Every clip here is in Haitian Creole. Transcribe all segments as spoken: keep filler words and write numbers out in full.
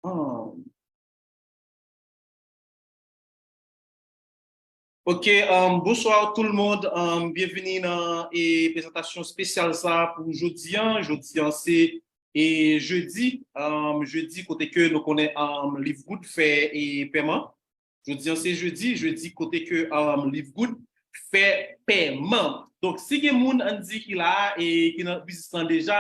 Um, Ok, um, bonsoir tout le monde. Um, bienvenue dans e prezentasyon espesyal sa pou jodi an. Jodi an se e jedi, um, jedi kote ke nou konnen um, Live Good fè e pèman. Jodi an se jedi, jedi kote ke um, Live Good fè pèman. Donk si gen moun ann di ki la e ki nan biznis lan deja,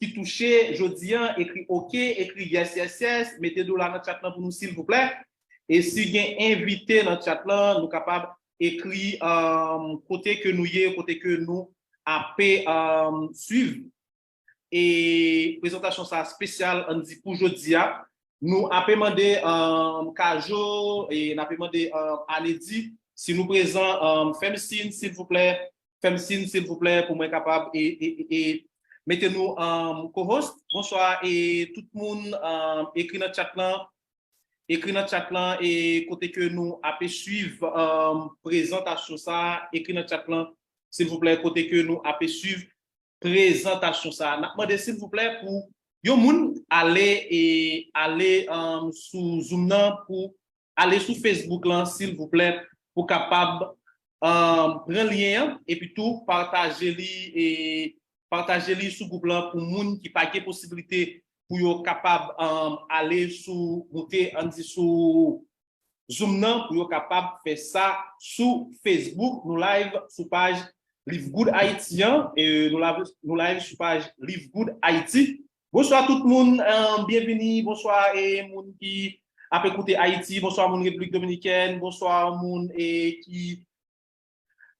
ki touche jodi an, ekri ok, ekri yes, yes, yes, mete dola nan chat lan pou nou silvouplè. E si gen envite nan chat lan, nou kapab ekri um, kote ke nou ye, kote ke nou ape um, swiv. E prezentasyon sa espesyal ann di pou jodi a. Nou ape mande um, Kajo, e n ape mande um, Anedi, si nou prezan, um, fè m siy silvouplè, fè m siy silvouplè pou mwen kapab e, e, e, e mete nou um, co-host. Bonswa e tout moun um, ekri nan chat lan, ekri nan chat lan e kote ke nou ape swiv um, prezantasyon sa, ekri nan chat lan silvouplè kote ke nou ape swiv prezantasyon sa. N ap mande silvouplè pou yon moun ale e ale um, sou Zoom nan, pou ale sou Facebook lan silvouplè, pou kapab um, pran lyen an epi tou pataje li e pataje li sou gwoup lan pou moun ki pa gen posiblite pou yo kapab um, ale sou moute ann di sou Zoom nan pou yo kapab fè sa sou Facebook. Nou live sou paj Live Good Haiti an. E nou live, nou live sou paj Live Good Haiti. Bonswa tout moun, um, byenvini. Bonswa e moun ki ap ekoute Ayiti. Bonswa moun Repiblik Dominikèn. Bonswa moun e ki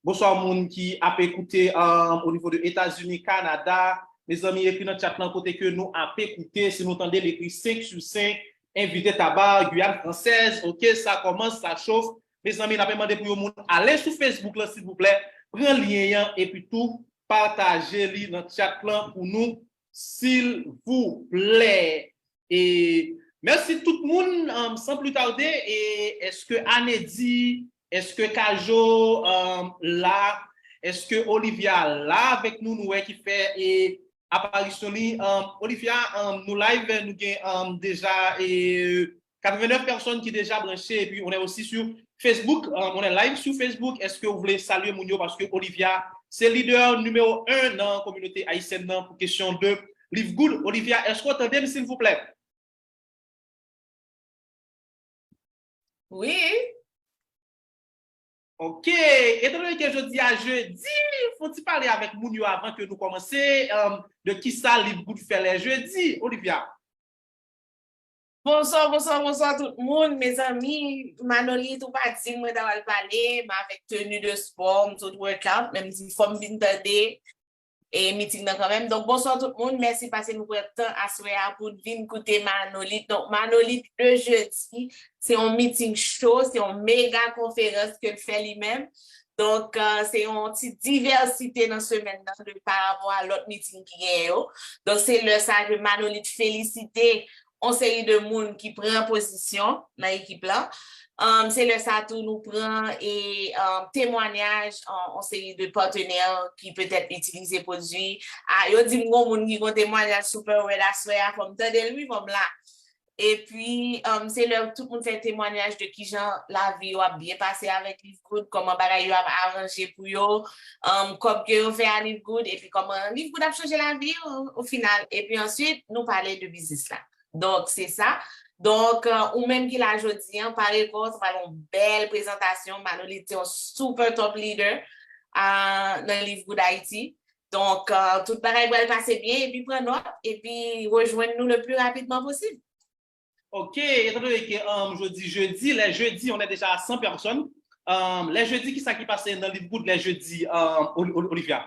Bonswa moun ki ap ekoute um, o nivo de Etazini, Kanada. Mezanmi, ekri nan chat lan kote ke nou ap ekoute. Si nou tande l ekri senk sou senk, envite taba, Guyane Française. Ok, sa kòmans, sa chof. Mezanmi, n ap mande pou yon moun ale sou Facebook lan silvouplè, pran lyen an epi tou pataje li nan chat lan pou nou silvouplè. E mèsi tout moun, um, san pli tade, e èske Anedi, èske Kajo um, la, èske Olivia la avèk nou, nou wè ki fè e aparisyon li. Um, Olivia, um, nou live, nou gen um, deja e katrevennnèf pèsòn ki deja branche, epi on est aussi sur Facebook, um, on est live sur Facebook. Èske ou vle salye moun yo, paske Olivia se lidè nimewo en nan kominote ayisyèn nan pou kesyon de Live Good. Olivia, èske w tande m silvouplè? Wi. Ok, etan done ke jodi a jedi, fon ti pale avèk moun yo avan ke nou kòmanse, um, de kisa Live Good fè lè jedi, Olivia? Bonswa, bonswa, bonswa tout moun, mezanmi, Manolit ou pa di m mwen ta pral pale, m avèk teni de spò, m sot workout, men m di fò m vin tande e meeting nan kanmenm. Donk, bonswa tout moun. Mèsi paske nou pran tan aswè a pou n vin koute Manolit. Donk, Manolit le jedi, se yon meeting show, se yon mega konferans ke l fè li menm. Donk, euh, se yon ti divèsite nan semèn nan de pa rapò a lòt meeting ki genyen yo. Donk, se lè sa ke Manolit felisite yon seri de moun ki pran pozisyon nan ekip la. Um, se lè sa tou nou pran e um, temwanyaj an yon seri de patenè ki petèt itilize pwodui. Ah, yo di m gon moun ki gon temwanyaj Super Red aswè a, fò m tande l wi, fò m la. Epi, um, se lè tout moun fè temwanyaj de kijan lavi yo ap byen pase avèk Live Good, kòman bagay yo ap aranje pou yo, um, kòb ke yo fè a Live Good, epi kòman Live Good ap chanje lavi yo o final. Epi answit, nou pale de biznis la. Donk, se sa. Donk, euh, ou menm ki la jodi an, pare kò w, sa pral yon bèl prezantasyon. Manolit se yon super top leader uh, nan Live Good Haiti. Donk, uh, tout bagay pral pase byen, epi pran nòt, epi rejwenn nou le pli rapidman posib. Ok, etan done ke um, jodi jedi, lè jedi, on est déjà à cent personnes. Um, lè jedi, kisa ki pase nan Live Good lè jedi, um, Olivia?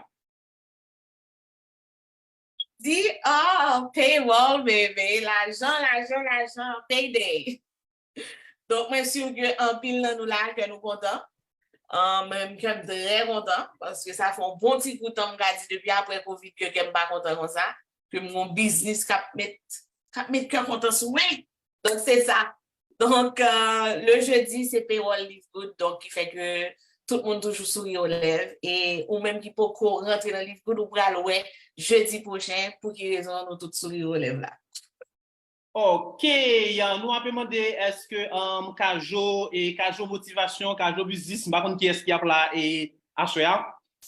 Di, oh, payroll, bebe, lajan, lajan, lajan, payday. Donk, mwen si ke anpil nan nou la, kè nou kontan. Uh, mwen menm kè m trè kontan, paske sa fè yon bon ti kout tan m ka di depi apre kovid ke kè m pa kontan konsa, ke m gon biznis k ap met, k ap met kè kontan sou mwen. Donk, se sa. Donk, euh, le jedi, se payroll Live Good, donk, ki fè ke tout moun toujou souri o lèv. E ou menm ki poko rantre nan Live Good, ou pral wè jedi pwochen pou ki rezon nou tout souri o lèv la. Ok, nou ape mande èske um, Kajo e Kajo Motivasyon, Kajo Biznis, m pa konn kiyès ki ap la e aswè a.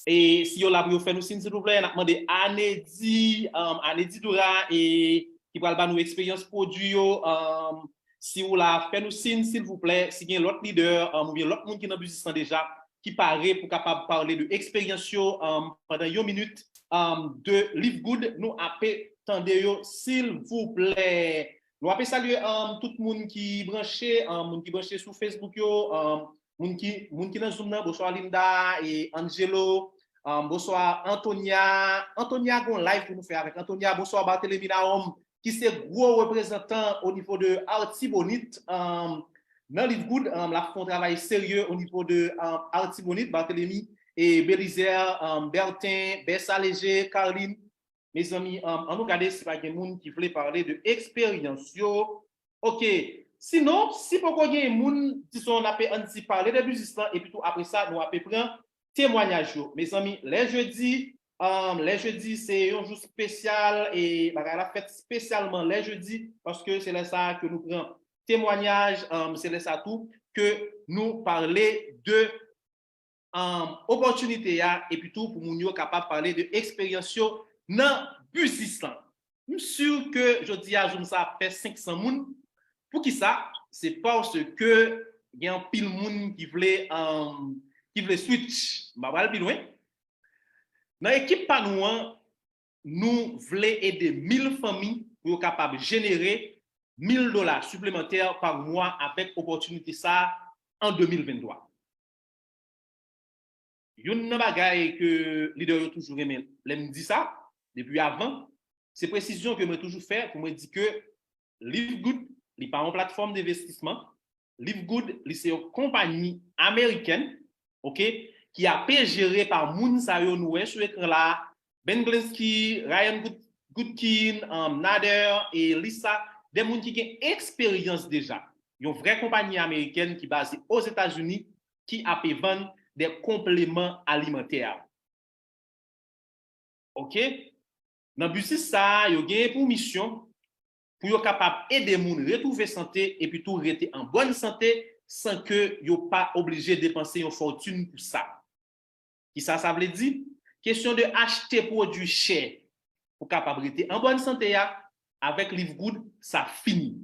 E si yo la pou yo fè nou siy, silvouplè, n ap mande Anedi, um, Anedi Doura, e ki pral ba nou eksperyans pwodui yo. Um, si ou la, fè nou siy, silvouplè, si gen lòt lidè um, oubyen lòt moun ki nan biznis lan deja, ki pare pou kapab pale de eksperyans yo um, pandan yon minit um, de Live Good, nou ape tande yo, silvouplè. Nou ape salye um, tout moun ki branche, um, moun ki branche sou Facebook yo, um, moun ki, moun ki nan Zoom nan, bonswa Linda e Angelo, um, bonswa Antonia. Antonia gon live pou nou fè avèk Antonia, bonswa Barthélemy Naom, ki se gwo reprezantan o nivo de Artibonit um, nan Live Good, um, l ap fè yon travay serye o nivo de um, Artibonit, Barthélemy e Belizaire, um, Bertin, Bessa Léger, Carline. Mezanmi, um, ann nou gade si pa gen moun ki vle pale de eksperyans yo. Ok. Sinon, si poko gen moun, dizon, n ape ann di pale de biznis lan, epi tou apre sa, nou ape pran temwanyaj yo. Mezanmi, lè jedi, um, lè jedi se yon jou espesyal e bagay la fèt espesyalman lè jedi, paske se lè sa a ke nou pran temwanyaj, um, se lè sa tou ke nou pale de um, opòtinite a, epi tou pou moun yo kapab pale de eksperyans yo nan biznis lan. M si ke jodi a, jou m sa ap fè senk san moun. Poukisa? Se paske gen anpil moun ki vle, um, ki vle switch. M pa pral pi lwen. Nan ekip pa nou an, nou vle ede mil fanmi pou yo kapab jenere mil dola siplemantè pa mwa avèk opòtinite sa a an de mil venntwa. Youn nan bagay ke lidè yo toujou renmen lè m di sa, depi avan, se presizyon ke mwen toujou fè pou mwen di ke Live Good, li pa yon platfòm denvestisman. Live Good, li se yon konpayi amerikèn, ok, ki ape jere pa moun sa yo nou wè sou ekran la, Ben Glinsky, Ryan Good-, Goodkin, um, Nader e Lisa, de moun ki gen eksperyans deja. Yon vrè konpayi amerikèn ki baze Ozetazini, ki ape vann de konpleman alimantè. Ok? Nan biznis sa a, yo genyen pou misyon pou yo kapab ede moun retwouve sante epi tou rete an bòn sante san ke yo pa oblije depanse yon fòtin pou sa. Kisa sa vle di? Kesyon de achte pwodui chè pou kapab rete an bòn sante a, avèk Live Good, sa fini.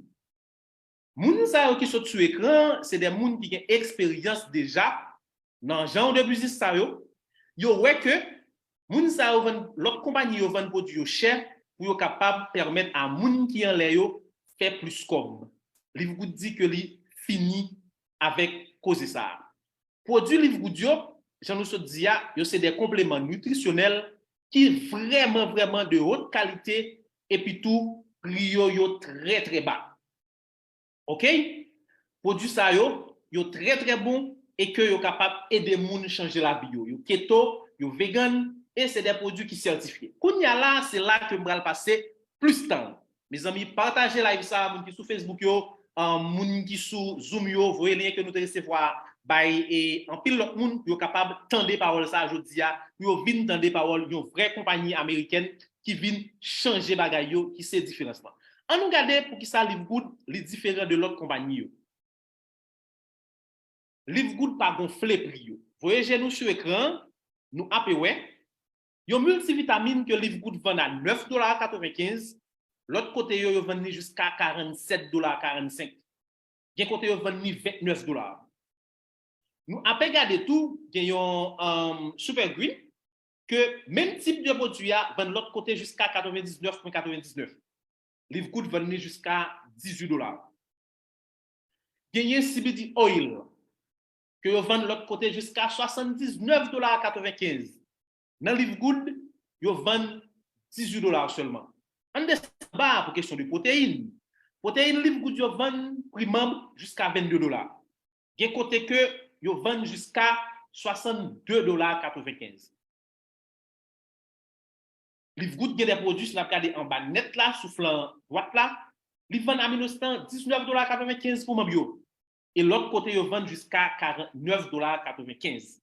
Moun sa yo ki sot sou ekran an, se de moun ki gen eksperyans deja nan janr de biznis sa yo. Yo wè ke moun sa yo vann, lòt konpayi yo vann pwodui yo chè pou yo kapab pèmèt a moun ki anlè yo fè plis kòb. Live Good di ke li fini avèk koze sa a. Pwodui Live Good yo, jan nou sot di a, yo se de konpleman nitrisyonèl ki vrèman, vrèman de wot kalite, epi tou pri yo, yo trè, trè ba. Ok? Pwodui sa yo, yo trè, trè bon e ke yo kapab ede moun chanje lavi yo. Yo keto, yo vegan, e se de pwodui ki sètifye. Kounye a la, se la ke m pral pase plis tan. Mezanmi, pataje live sa a, moun ki sou Facebook yo, um, moun ki sou Zoom yo, voye lyen ke nou te resevwa bay e anpil lòt moun pou yo kapab tande pawòl sa a jodi a, pou yo vin tande pawòl yon vrè konpayi amerikèn ki vin chanje bagay yo, ki se diferans lan. Ann nou gade poukisa Live Good li diferan de lòt konpayi yo. Live Good pa gonfle pri yo. Voye je nou sou ekran an, nou ape wè. Yon miltivitamin ke Live Good vann a nèf dola katrevenkenz, lòt kote yo, yo vann li jiska karannsèt dola karannsenk. Gen kote yo vann li ventnèf dola. Nou ape gade tou, gen yon um, Super Green, ke menm tip de pwodui a vann lòt kote jiska katrevendiznèf pwen katrevendiznèf. Live Good vann li jiska dizuit dola. Genyen C B D oil, ke yo vann lòt kote jiska swasanndiznèf dola katrevenkenz. Nan Live Good, yo vann dizuit dola sèlman. Ann desann anba pou kesyon de pwoteyin. Pwoteyin Live Good yo vann pri manm jiska vennde dola. Gen kote ke yo vann jiska swasannde dola katrevenkenz. Live Good gen de pwodui, si n ap gade anba nèt la, sou flan dwat la, li vann aminostan diznèf dola katrevenkenz pou manm yo. E lòt kote yo vann jiska karannèf dola katrevenkenz.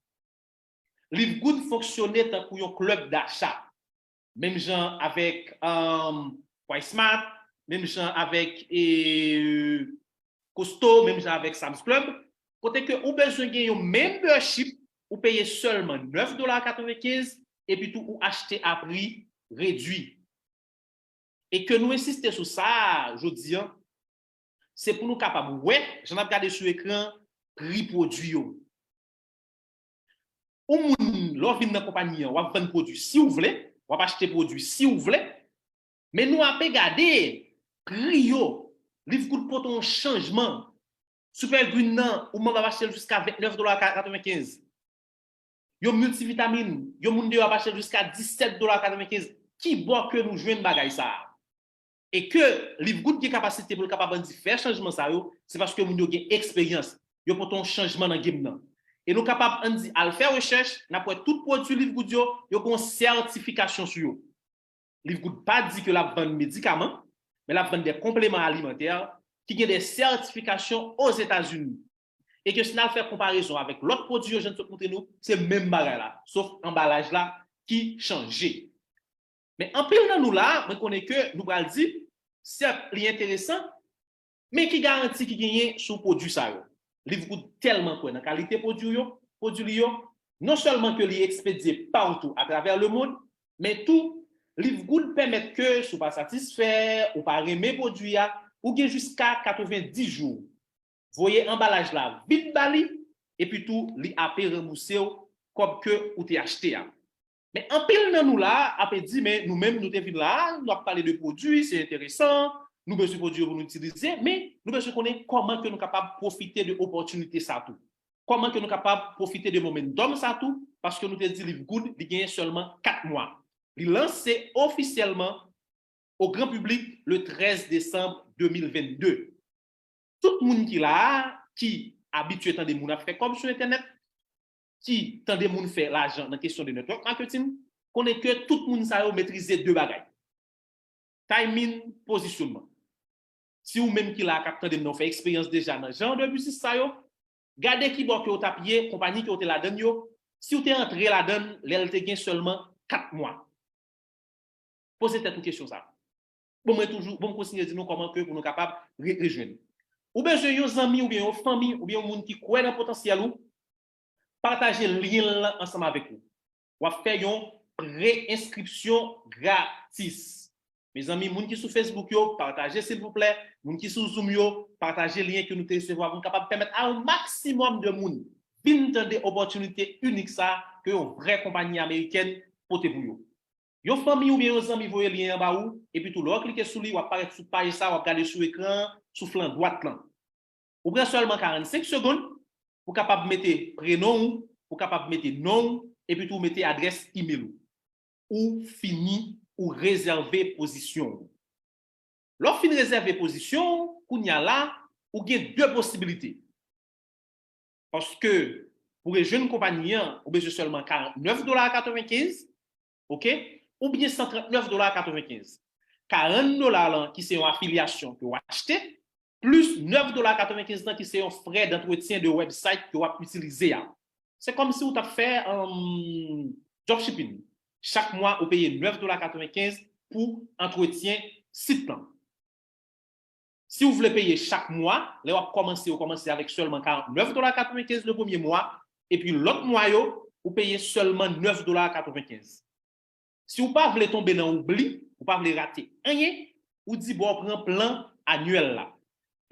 Live Good fonksyone tankou yon klèb dacha. Menm jan avèk um, Price Smart, menm jan avèk e, Costco, menm jan avèk Sam's Club, kote ke ou bezwen gen yon membership, ou peye sèlman nèf dola katrevenkenz, epi tou ou achte a pri redwi. E ke nou ensiste sou sa jodi a, se pou nou kapab wè, jan n ap gade sou ekran, pri pwodui yo. Ou moun, lè w vin nan konpayi an, w ap vann pwodui si w vle, w ap achte pwodui si w vle, men nou ape gade pri yo. Live Good pote yon chanjman. Super Green nan, ou manm ap achte l jiska vennèf dola katrevenkenz. Yon miltivitamin, yon moun deyò ap achte l jiska disèt dola katrevenkenz. Ki bò ke nou jwenn bagay sa a? E ke Live Good gen kapasite pou l kapab ann di fè chanjman sa yo, se paske moun yo gen eksperyans, yo pote yon chanjman nan game nan. E nou kapab ann di al fè rechèch, n ap wè tout pwodui Live Good yo, yo gen yon sètifikasyon sou yo. Live Good pa di ke l ap vann medikaman, men l ap vann de konpleman alimantè ki gen de sètifikasyon Ozetazini. E ke si n al fè konparezon avèk lòt pwodui yo, jan m sot montre nou, se menm bagay la, sof anbalaj la ki chanje. Men anpil nan nou la, mwen konnen ke nou pral di, sèt, li enteresan, men ki garanti ki genyen sou pwodui sa yo? Live Good tèlman kwè nan kalite pwodui yo, pwodui li yo, non sèlman ke li ekspedye patou atravè lemond, men tou, Live Good pèmèt ke si w pa satisfè, ou pa renmen pwodui a, ou gen jiska katrevendis jou. Voye anbalaj la vid ba li, epi tou li ape ranbouse w kòb ke ou te achte a. Men anpil nan nou la ape di, men nou menm nou te vin la, nou ap pale de pwodui, se enteresan, nou bezwen pwodui yo pou nou itilize, men nou bezwen konnen kòman ke nou kapab pwofite de opòtinite sa tou. Kòman ke nou kapab pwofite de momentum sa tou, paske nou te di Live Good, li genyen sèlman kat mwa. Li lanse ofisyèlman au grand public le treize décembre deux mille vingt-deux. Tout moun ki la a, ki abitye tande moun ap fè kòb sou entènèt, ki tande moun fè lajan nan kesyon de network marketing, konnen ke tout moun sa yo metrize de bagay. Timing, pozisyonman. Si ou menm ki la a k ap tande m nan, ou fè eksperyans deja nan jan de biznis sa yo, gade ki bò ke w t ap ye, konpayi ke w te ladann yo, si w te antre ladann lè l te gen sèlman kat mwa. Poze tèt ou kesyon sa. Bon, mwen toujou, bon, m kontinye di nou kòman ke pou nou kapab re-, rejwenn. Ou bezwen yon zanmi oubyen yon fanmi oubyen yon moun ki kwè nan potansyèl ou, pataje lyen l lan ansanm avèk ou. W ap fè yon pre-enskripsyon gratis. Mezanmi, moun ki sou Facebook yo, pataje silvouplè. Moun ki sou Zoom yo, pataje lyen ke nou te resevwa pou n kapab pèmèt a yon maksimòm de moun vin tande opòtinite inik sa ke yon vrè konpayi amerikèn pote pou yo. Yon fanmi oubyen yon zanmi voye lyen an ba ou, epi tou lè w klike sou li, w ap parèt sou paj sa, w ap gade sou ekran an, sou flan dwat lan. Ou pran sèlman karannsenk segonn pou kapab mete prenon ou, pou kapab mete non ou, epi tou mete adrès email ou. Ou fini, ou rezève pozisyon ou. Lè w fin rezève pozisyon ou, kounye a la, ou gen de posibilite. Paske pou rejwenn konpayi an, ou bezwen sèlman karannèf dola katrevenkenz, oke? Oubyen san trannèf dola katrevenkenz. Karant dola lan ki se yon afilyasyon ke w achte, plis nèf dola katrevenkenz lan ki se yon frè dantretyen de website ke w ap itilize a. Se kòmsi w t ap fè, um, dropshipping. Chak mwa, ou peye nèf dola katrevenkenz pou antretyen sit lan. Si w vle peye chak mwa, lè w ap kòmanse, ou kòmanse avèk sèlman karannèf dola katrevenkenz le premye mwa, epi lòt mwa yo, ou peye sèlman nèf dola katrevenkenz. Si w pa vle tonbe nan oubli, ou pa vle rate anyen, ou di bon, w pran plan anyèl la.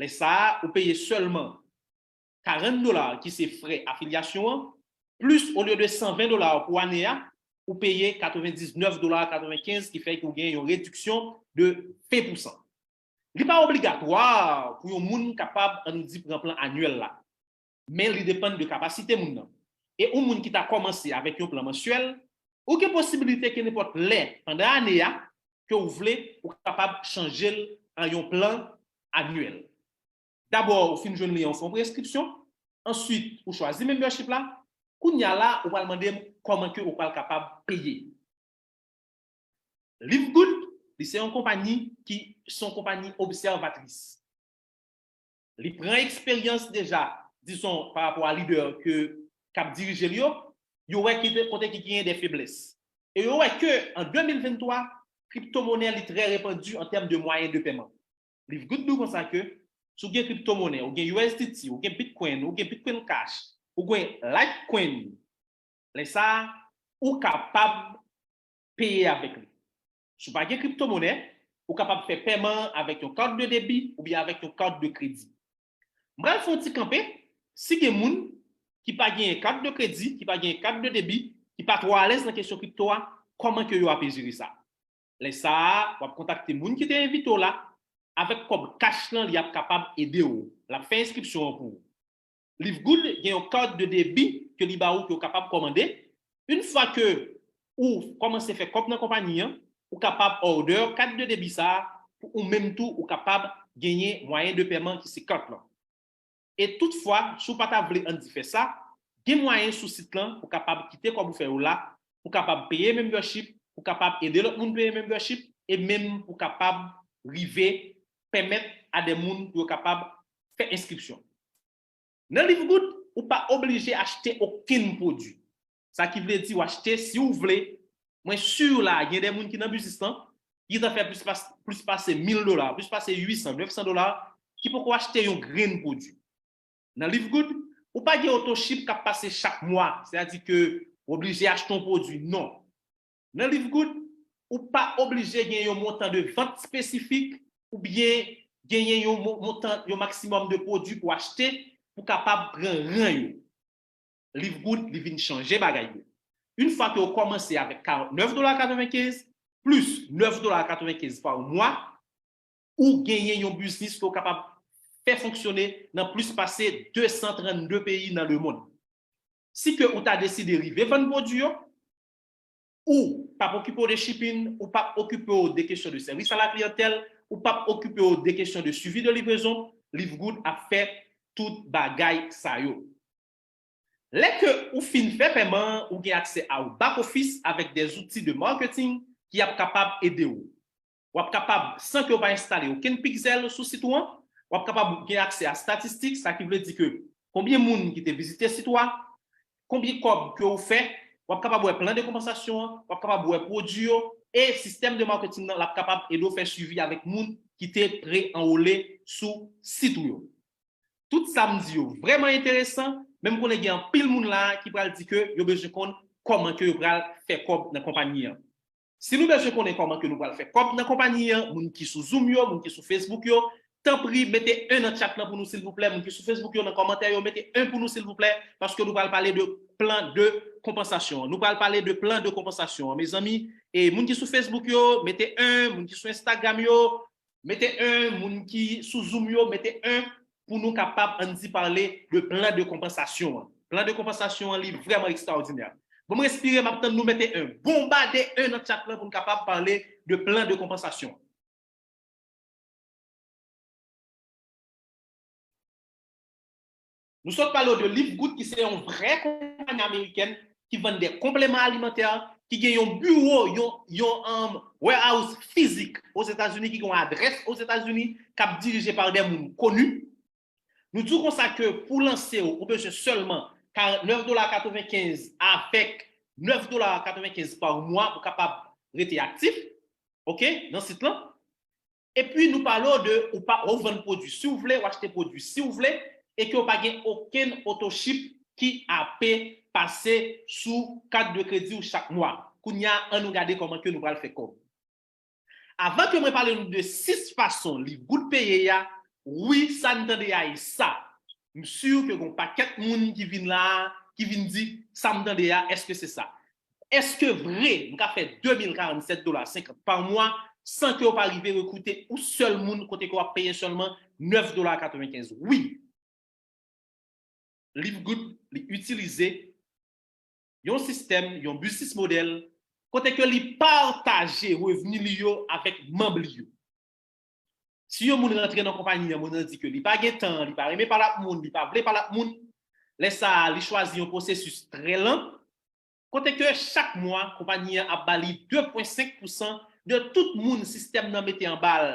Lè sa a, ou peye sèlman karant dola ki se frè afilyasyon an, plis olye de san ven dola pou ane a, ou peye katrevendiznèf dola katrevenkenz, ki fè ke w gen yon rediksyon de ven pousan. Li pa obligatwa pou yon moun kapab, ann di, pran plan anyèl la, men li depann de kapasite moun nan. E yon moun ki ta kòmanse avèk yon plan mansyèl, ou gen posibilite ke nenpòt lè pandan ane a, ke w vle, ou kapab chanje l an yon plan anyèl. Dabò, ou fin jwenn li an, ou fè yon pre-enskripsyon, answit, ou chwazi membership la, kounye a la, ou pral mande m kòman ke ou pral kapab peye. Live Good, li se yon konpayi ki se yon konpayi obsèvatris. Li pran eksperyans deja, dizon, pa rapò a lidè ke, k ap dirije l yo, yo wè ki te, kote ki genyen de feblès. E yo wè ke an de mil venntwa, kriptomonè li trè repandi an tèm de mwayen de pèman. Livegood di w konsa ke si w gen kriptomonè, ou gen U S D T, ou gen Bitcoin, ou gen Bitcoin Cash, ou gen Litecoin, lè sa a, ou kapab peye avèk li. Si w pa gen kriptomonè, ou kapab fè pèman an avèk yon kat de debi oubyen avèk yon kat de kredi. M pral fè yon ti kanpe, si gen moun ki pa genyen kat de kredi, ki pa genyen kat de debi, ki pa twò alèz nan kesyon kripto a, kòman ke yo ape jere sa? Lè sa a, w ap kontakte moun ki te envite w la, avèk kòb kach lan, li ap kapab ede w. L ap fè enskripsyon an pou ou. Livegood gen yon kat de debi ke li ba ou ke w kapab kòmande. Yon fwa ke ou kòmanse fè kòb nan konpayi an, ou kapab order kat de debi sa a pou ou menm tou ou kapab genyen mwayen de pèman ki se kat lan. E toutfwa, si w pa ta vle ann di fè sa, gen mwayen sou sit lan pou kapab kite kòb ou fè yo la, pou kapab peye membership, pou kapab ede lòt moun peye membership, e menm pou kapab rive pèmèt a de moun pou yo kapab fè enskripsyon. Nan Livegood, ou pa oblije achte okenn pwodui. Sa ki vle di w achte, si w vle, mwen si la, gen de moun ki nan biznis lan, ki gentan fè plis pas, plis pase mil dola, plis pase uit san, nèf san dola, ki poko achte yon grenn pwodui. Nan Livegood, ou pa gen otoship k ap pase chak mwa, sètadi ke w oblije achte yon pwodui, non. Nan Livegood, ou pa oblije gen yon montan de vant espesifik oubyen genyen yon mo- montan, yon maksimòm de pwodui pou achte pou kapab pran ran yo. Livegood, li vin chanje bagay yo. Yon fwa ke w kòmanse avèk karant nèf dola katrevenkenz plis nèf dola katrevenkenz pa mwa, ou genyen yon biznis ke w kapab fè fonksyone nan plis pase de san trannde peyi nan lemonn. Si ke ou ta deside rive vann pwodui yo, ou p ap okipe w de shipping, ou p ap okipe w de kesyon de sèvis a la kliyantèl, ou p ap okipe w de kesyon de suivi de livrezon, Livegood ap fè tout bagay sa yo. Lè ke ou fin fè pèman an, ou gen aksè a yon back office avèk de zouti de marketing ki ap kapab ede w. W ap kapab, san ke w pa enstale okenn pixel sou sit ou an, w ap kapab gen aksè a statistik, sa ki vle di ke konbyen moun ki te vizite sit ou a, konbyen kòb ke w fè, w ap kapab wè plan de konpansasyon an, w ap kapab wè pwodui yo, e sistèm de marketing nan, l ap kapab ede w fè suivi avèk moun ki te pre-anwole sou sit ou yo. Tout sa m di yo vrèman enteresan, men m konnen gen anpil moun la ki pral di ke yo bezwen konn kòman ke yo pral fè kòb nan konpayi an. Si nou bezwen konnen kòman ke nou pral fè kòb nan konpayi an, moun ki sou Zoom yo, moun ki sou Facebook yo, tanpri mete en nan chat lan pou nou silvouplè, moun ki sou Facebook yo nan kòmantè yo, mete en pou nou silvouplè, paske nou pral pale de plan de konpansasyon. Nou pral pale de plan de konpansasyon, mezanmi. E moun ki sou Facebook yo, mete en, moun ki sou Instagram yo, mete en, moun ki sou Zoom yo, mete en, pou nou kapab ann di pale de plan de konpansasyon an. Plan de konpansasyon an, li vrèman ekstraòdinè. Bon, m respire, m ap tann nou mete en. Bonbade en nan chat lan pou n kapab pale de plan de konpansasyon. Nou sot pale w de Livegood, ki se yon vrè konpayi amerikèn ki vann de konpleman alimantè, ki gen yon biwo, yon, yon um, warehouse fizik Ozetazini, ki gen yon adrès Ozetazini, k ap dirije pa de moun koni. Nou di w konsa ke pou lanse w, ou bezwen sèlman karant nèf dola katrevenkenz avèk nèf dola katrevenkenz pa mwa pou kapab rete aktif, oke, nan sit lan. Epi nou pale w de ou pa ou vann pwodui si w vle, ou achte pwodui si w vle, e ke w pa gen okenn otoship ki ape pase sou kat de kredi w chak mwa. Kounye a, ann nou gade kòman ke nou pral fè kòb. Avan ke mwen pale nou de sis fason Livegood peye a, wi, sa n tande a e sa. M si ke gon pakèt moun ki vin la, ki vin di, sa m tande a, èske se sa? Èske vre m ka fè de mil karannsèt dola senkant pa mwa san ke w pa rive rekrite yon sèl moun kote ke w ap peye sèlman nèf dola katrevenkenz? Wi. Livegood, li itilize yon sistèm, yon business model, kote ke li pataje revni li yo avèk manm li yo. Si yon moun rantre nan konpayi an, moun nan di ke li pa gen tan, li pa renmen pale ak moun, li pa vle pale ak moun, lè sa a, li chwazi yon pwosesis trè lan, kote ke chak mwa, konpayi an ap ba li de pwen senk pousan de tout moun sistèm nan mete anba l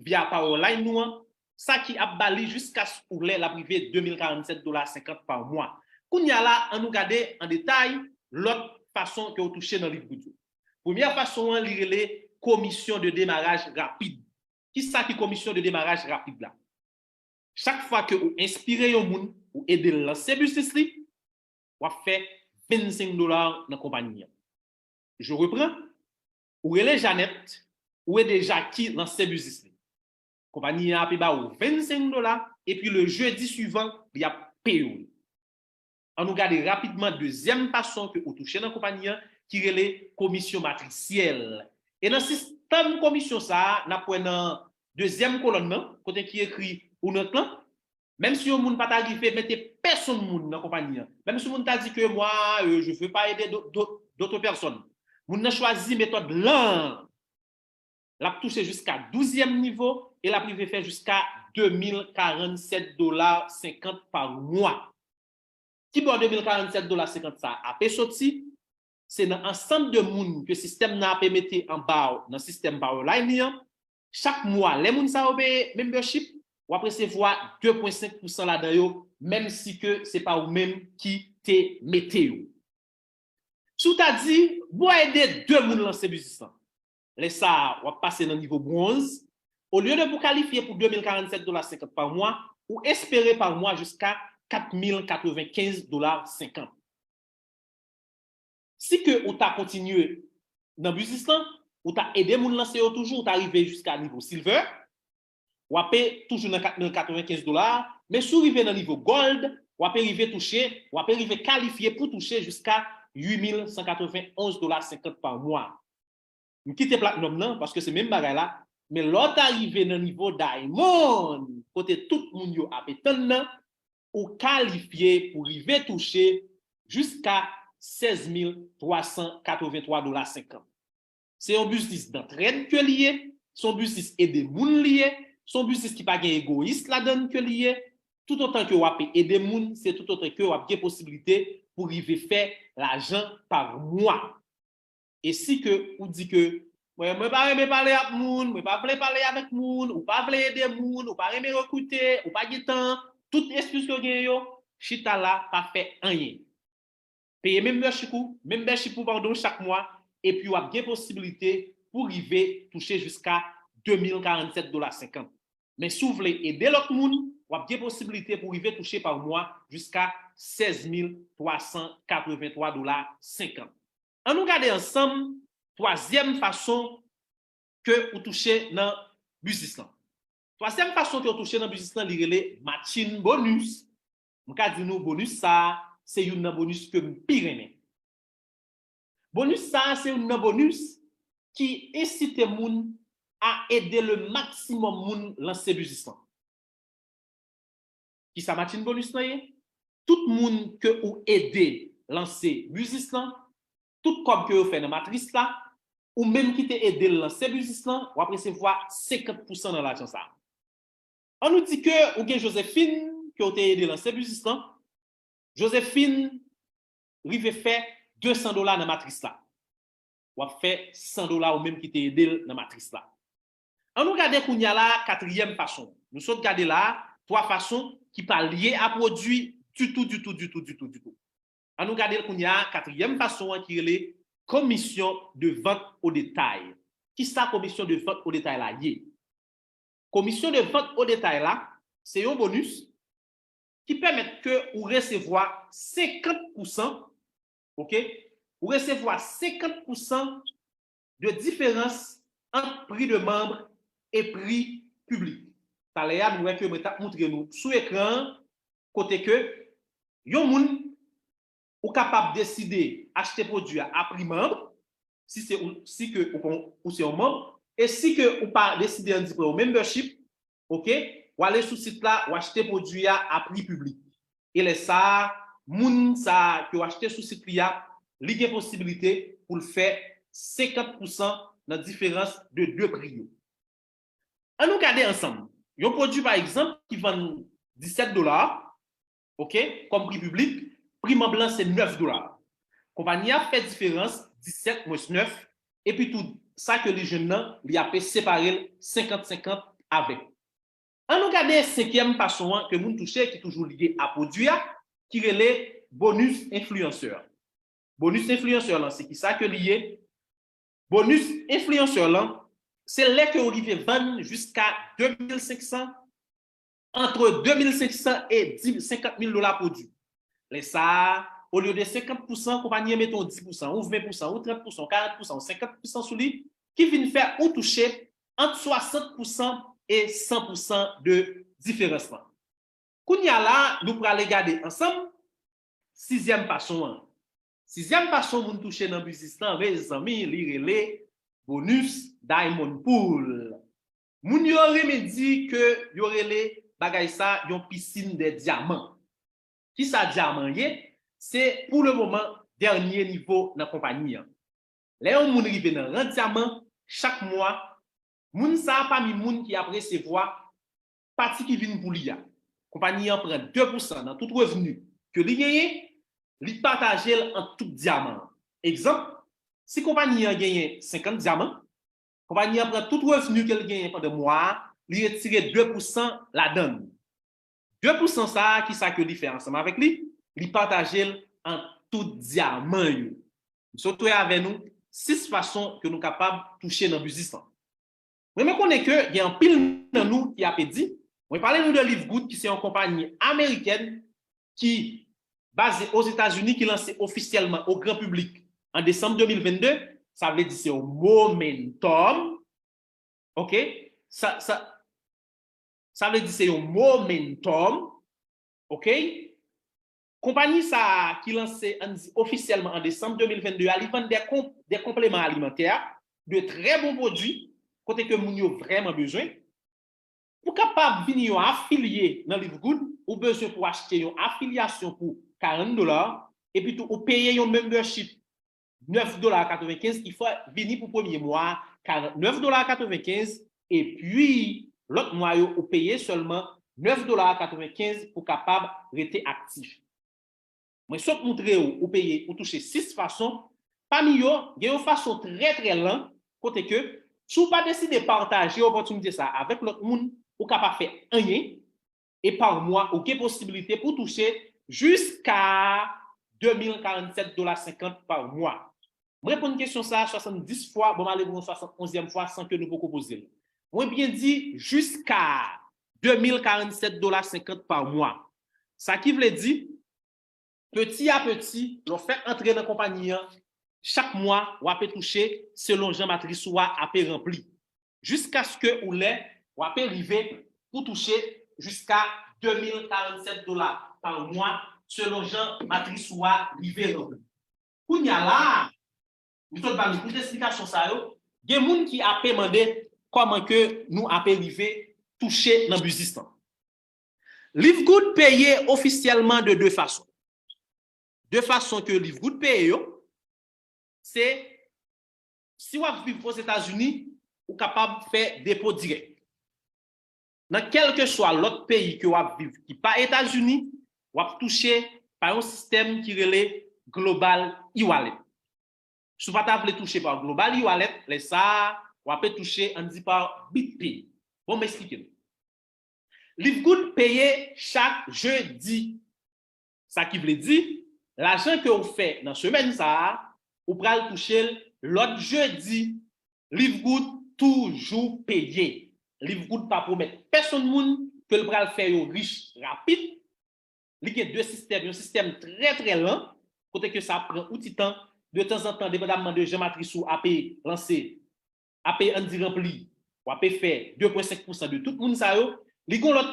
via Powerline nou an, sa ki ap ba li jiskaske lè l ap rive de mil karannsèt dola senkant pa mwa. Kounye a la, ann nou gade an detay lòt fason ke w touche nan Livegood yo. Premyè fason an, li rele komisyon de demaraj rapid. Kisa ki komisyon de demaraj rapid la? Chak fwa ke ou enspire yon moun, ou ede l lanse biznis li, w ap fè vennsenk dola nan konpayi an. Je reprends, ou rele Janèt, ou ede Jaki lanse biznis li. Konpayi an ape ba ou vennsenk dola, epi le jedi swivan, li ap peye w. Ann nou gade rapidman dezyèm fason ke ou touche nan konpayi an, ki rele komisyon matrisyèl. E nan sistèm komisyon sa a, n ap wè nan dezyèm kolòn nan, kote ki ekri ou nòt lan, menm si yon moun pa ta rive mete pèsonn moun nan konpayi an, menm si moun ta di ke moi, euh, je veux pas aider d'au- d'au- d'autres personnes, moun nan chwazi metòd lan, l ap touche jiska douzyèm nivo e l ap rive fè jiska de mil karannsèt dola senkant pa mwa. Kibò de mil karannsèt dola senkant sa a ape soti? Se nan ansanm de moun ke sistèm nan ape mete anba w nan sistèm Powerline li an. Chak mwa, lè moun sa yo peye membership, w ap resevwa de pwen senk pousan ladan yo, menm si ke se pa ou menm ki te mete yo. Si w ta di, bon, ede de moun lanse biznis lan, lè sa a, w ap pase nan nivo bwonz. Olye de pou kalifye pou de mil karannsèt dola senkant pa mwa, ou espere pa mwa jiska kat mil katrevenkenz dola senkant. Si ke ou ta kontinye nan biznis lan, ou ta ede moun lanse yo toujou, ou ta rive jiska nivo silver, w ape toujou nan kat mil katrevenkenz dola, men si w rive nan nivo gold, w ape rive touche, w ape rive kalifye pou touche jiska uit mil san katrevenonz dola senkant pa mwa. M kite platinum nan, paske se menm bagay la, men lè w ta rive nan nivo diamond, kote tout moun yo ape tann nan, ou kalifye pou rive touche jiska sèz mil twa san katrevenntwa dola senkant. Se yon biznis dantrèd ke li ye, se yon biznis ede moun li ye, se yon biznis ki pa gen egoyis ladan l ke li ye. Toutotan ke w ape ede moun, se toutotan ke w ap gen posiblite pou rive fè lajan pa mwa. E si ke ou di ke mwen, mwen pa renmen pale ak moun, mwen pa vle pale avèk moun, ou pa vle ede moun, ou pa renmen rekrite, ou pa gen tan, tout eskiz ke w genyen yo, chita la, pa fè anyen. Peye membership ou, membership ou, padon, chak mwa, epi w ap gen posiblite pou rive touche jiska de mil karannsèt dola senkant. Men si w vle ede lòt moun, w ap gen posiblite pou rive touche pa mwa jiska sèz mil twa san katrevenntwa dola senkant. Ann nou gade ansanm twazyèm fason ke ou touche nan biznis lan. Twazyèm fason ke ou touche nan biznis lan, li rele matching bonus. M ka di nou, bonus sa a, se youn nan bonus ke m pi renmen. Bonus sa a, se youn nan bonus ki ensite moun a ede le maksimòm moun lanse biznis lan. Kisa matching bonus lan ye? Tout moun ke ou ede lanse biznis lan, tout kòb ke yo fè nan matris la, ou menm ki te ede l lanse biznis lan, w ap resevwa senkant pousan nan lajan sa a. Ann nou di ke ou gen Josephine ke w te ede lanse biznis lan. Josephine rive fè de san dola nan matris la. W ap fè san dola ou menm ki te ede l nan matris la. Ann nou gade kounye a la katriyèm fason. Nou sot gade la twa fason ki pa lye a pwodui ditou, ditou, ditou, ditou, ditou. Ann nou gade l kounye a katriyèm fason an ki rele commission de vente au détail. Kisa commission de vente au détail la ye? Commission de vente au détail la, se yon bonus ki pèmèt ke ou resevwa senkant pousan, oke? Ou resevwa senkant pousan de diferans ant pri de manm e pri piblik. Talè a, nou wè ke mwen t ap moutre nou sou ekran an, kote ke yon moun, ou kapab deside achte pwodui a a pri manm, si se ou, si ke ou, ou se yon manm, e si ke ou pa deside ann di pran yon membership, oke, w ale sou sit la, w achte pwodui a a pri piblik. E lè sa a, moun sa a ke w achte sou sit li a, li gen posiblite pou l fè senkant pousan nan diferans de de pri yo. Ann nou gade ansanm. Yon pwodui, pa egzanp, ki vann disèt dola, oke, kòm pri piblik, pri manm lan se nèf dola. Konpayi a fè diferans disèt mwens nèf, epi tou sa ke li jwenn nan, li ape separe l senkant senkant avèk. Ann nou gade senkyèm fason an ke moun touche ki toujou lye a pwodui a, ki rele bonus enfliyansè. Bonus enfliyansè lan, se kisa ke li ye? Bonus enfliyansè lan, se lè ke ou rive vann jiska de mil senk san, entre de mil senk san e di, senkant mil dola pwodui. Lè sa a, olye de senkant pousan, konpayi an mete yon dis pousan, ou ven pousan, ou trant pousan, ou karant pousan, ou senkant pousan sou li, ki vin fè ou touche ant swasant pousan e san pousan de diferans lan. Kounye a la, nou prale gade ansanm sizyèm fason an. Sizyèm fason moun touche nan biznis lan, mezanmi, li rele bonus Diamond Pool. Moun yo renmen di ke yo rele bagay sa yon pisin de dyaman. Kisa dyaman ye? Se pou le moman dènye nivo nan konpayi an. Lè yon moun rive nan ran dyaman, chak mwa, moun sa a pami moun ki ap resevwa pati ki vin pou li a. Konpayi an pran de pousan nan tout revni ke li genyen, li pataje l ant tout dyaman an. Egzanp, si konpayi an genyen senkant dyaman, konpayi an pran tout revni ke l genyen pandan mwa a, li retire de pousan ladan l. De pousan sa a, kisa ke li fè ansanm avèk li? Li pataje l ant tout dyaman yo. M sot wè avè nou sis fason ke nou kapab touche nan biznis lan. Mwen, mwen konnen ke gen anpil nan nou ki ape di, mwen pale nou de Livegood, ki se yon konpayi amerikèn ki baze Ozetazini, ki lanse ofisyèlman o gran piblik an desanm de mil vennde. Sa vle di se yon momentum. Oke? Sa, sa, sa vle di se yon momentum. Oke? Konpayi sa a ki lanse, ann di, ofisyèlman an desanm de mil vennde a, li vann de, de konpleman alimantè, de trè bon pwodui, kote ke moun yo vrèman bezwen. Pou kapab vin yon afilye nan Livegood, ou bezwen pou achte yon afilyasyon pou karant dola, epi tou ou peye yon membership nèf dola katrevenkenz ki fè vini pou premye mwa a karantnèf dola katrevenkenz, epi lòt mwa yo ou peye sèlman nèf dola katrevenkenz pou kapab rete aktif. Mwen sot moutre w, ou peye, ou touche sis fason. Pami yo, gen yon fason trè, trè lan, kote ke, si w pa deside pataje opòtinite sa a avèk lòt moun, ou ka pa fè anyen, e pa mwa, ou gen posibilite pou touche jiska de mil karannsèt dola senkant pa mwa. Mwen reponn kesyon sa a swasanndis fwa, bon, m ale pou yon swasannonzyèm fwa san ke nou poko poze l. Mwen byen di jiska de mil karannsèt dola senkant pa mwa. Sa ki vle di, peti a peti, lè w fè antre nan konpayi an, chak mwa, w ape touche selon jan matris ou a ape ranpli. Jiskaske ou lè, w ape rive pou touche jiska de mil karannsèt dola pa mwa, selon jan matris ou a rive ranpli. Kounye a la a, m sot ba nou tout esplikasyon sa yo, gen moun ki ape mande kòman ke nou ape rive touche nan biznis lan. Livegood peye ofisyèlman de de fason. De fason ke Livegood peye yo, se si w ap viv Ozetazini, ou kapab fè depo dirèk. Nan kèlkeswa lòt peyi ke w ap viv ki pa Etazini, w ap touche pa yon sistèm ki rele Global e-Wallet. Si w pa ta vle touche pa Global e-Wallet, lè sa a, w ape touche, ann di, pa BitPay. Bon, m eksplike nou. Livegood peye chak jedi. Sa ki vle di, lajan ke w fè nan semèn sa a, ou pral touche l lòt jedi. Livegood toujou peye. Livegood pa pwomèt pèsonn moun ke l pral fè yo rich rapid. Li gen de sistèm, yon sistèm trè, trè lan, kote ke sa ap pran ou ti tan, detanzantan, depandamman de jan matris ou ape lanse, ape, ann di, ranpli, w ape fè de pwen senk pousan de tout moun sa yo. Li gon lòt,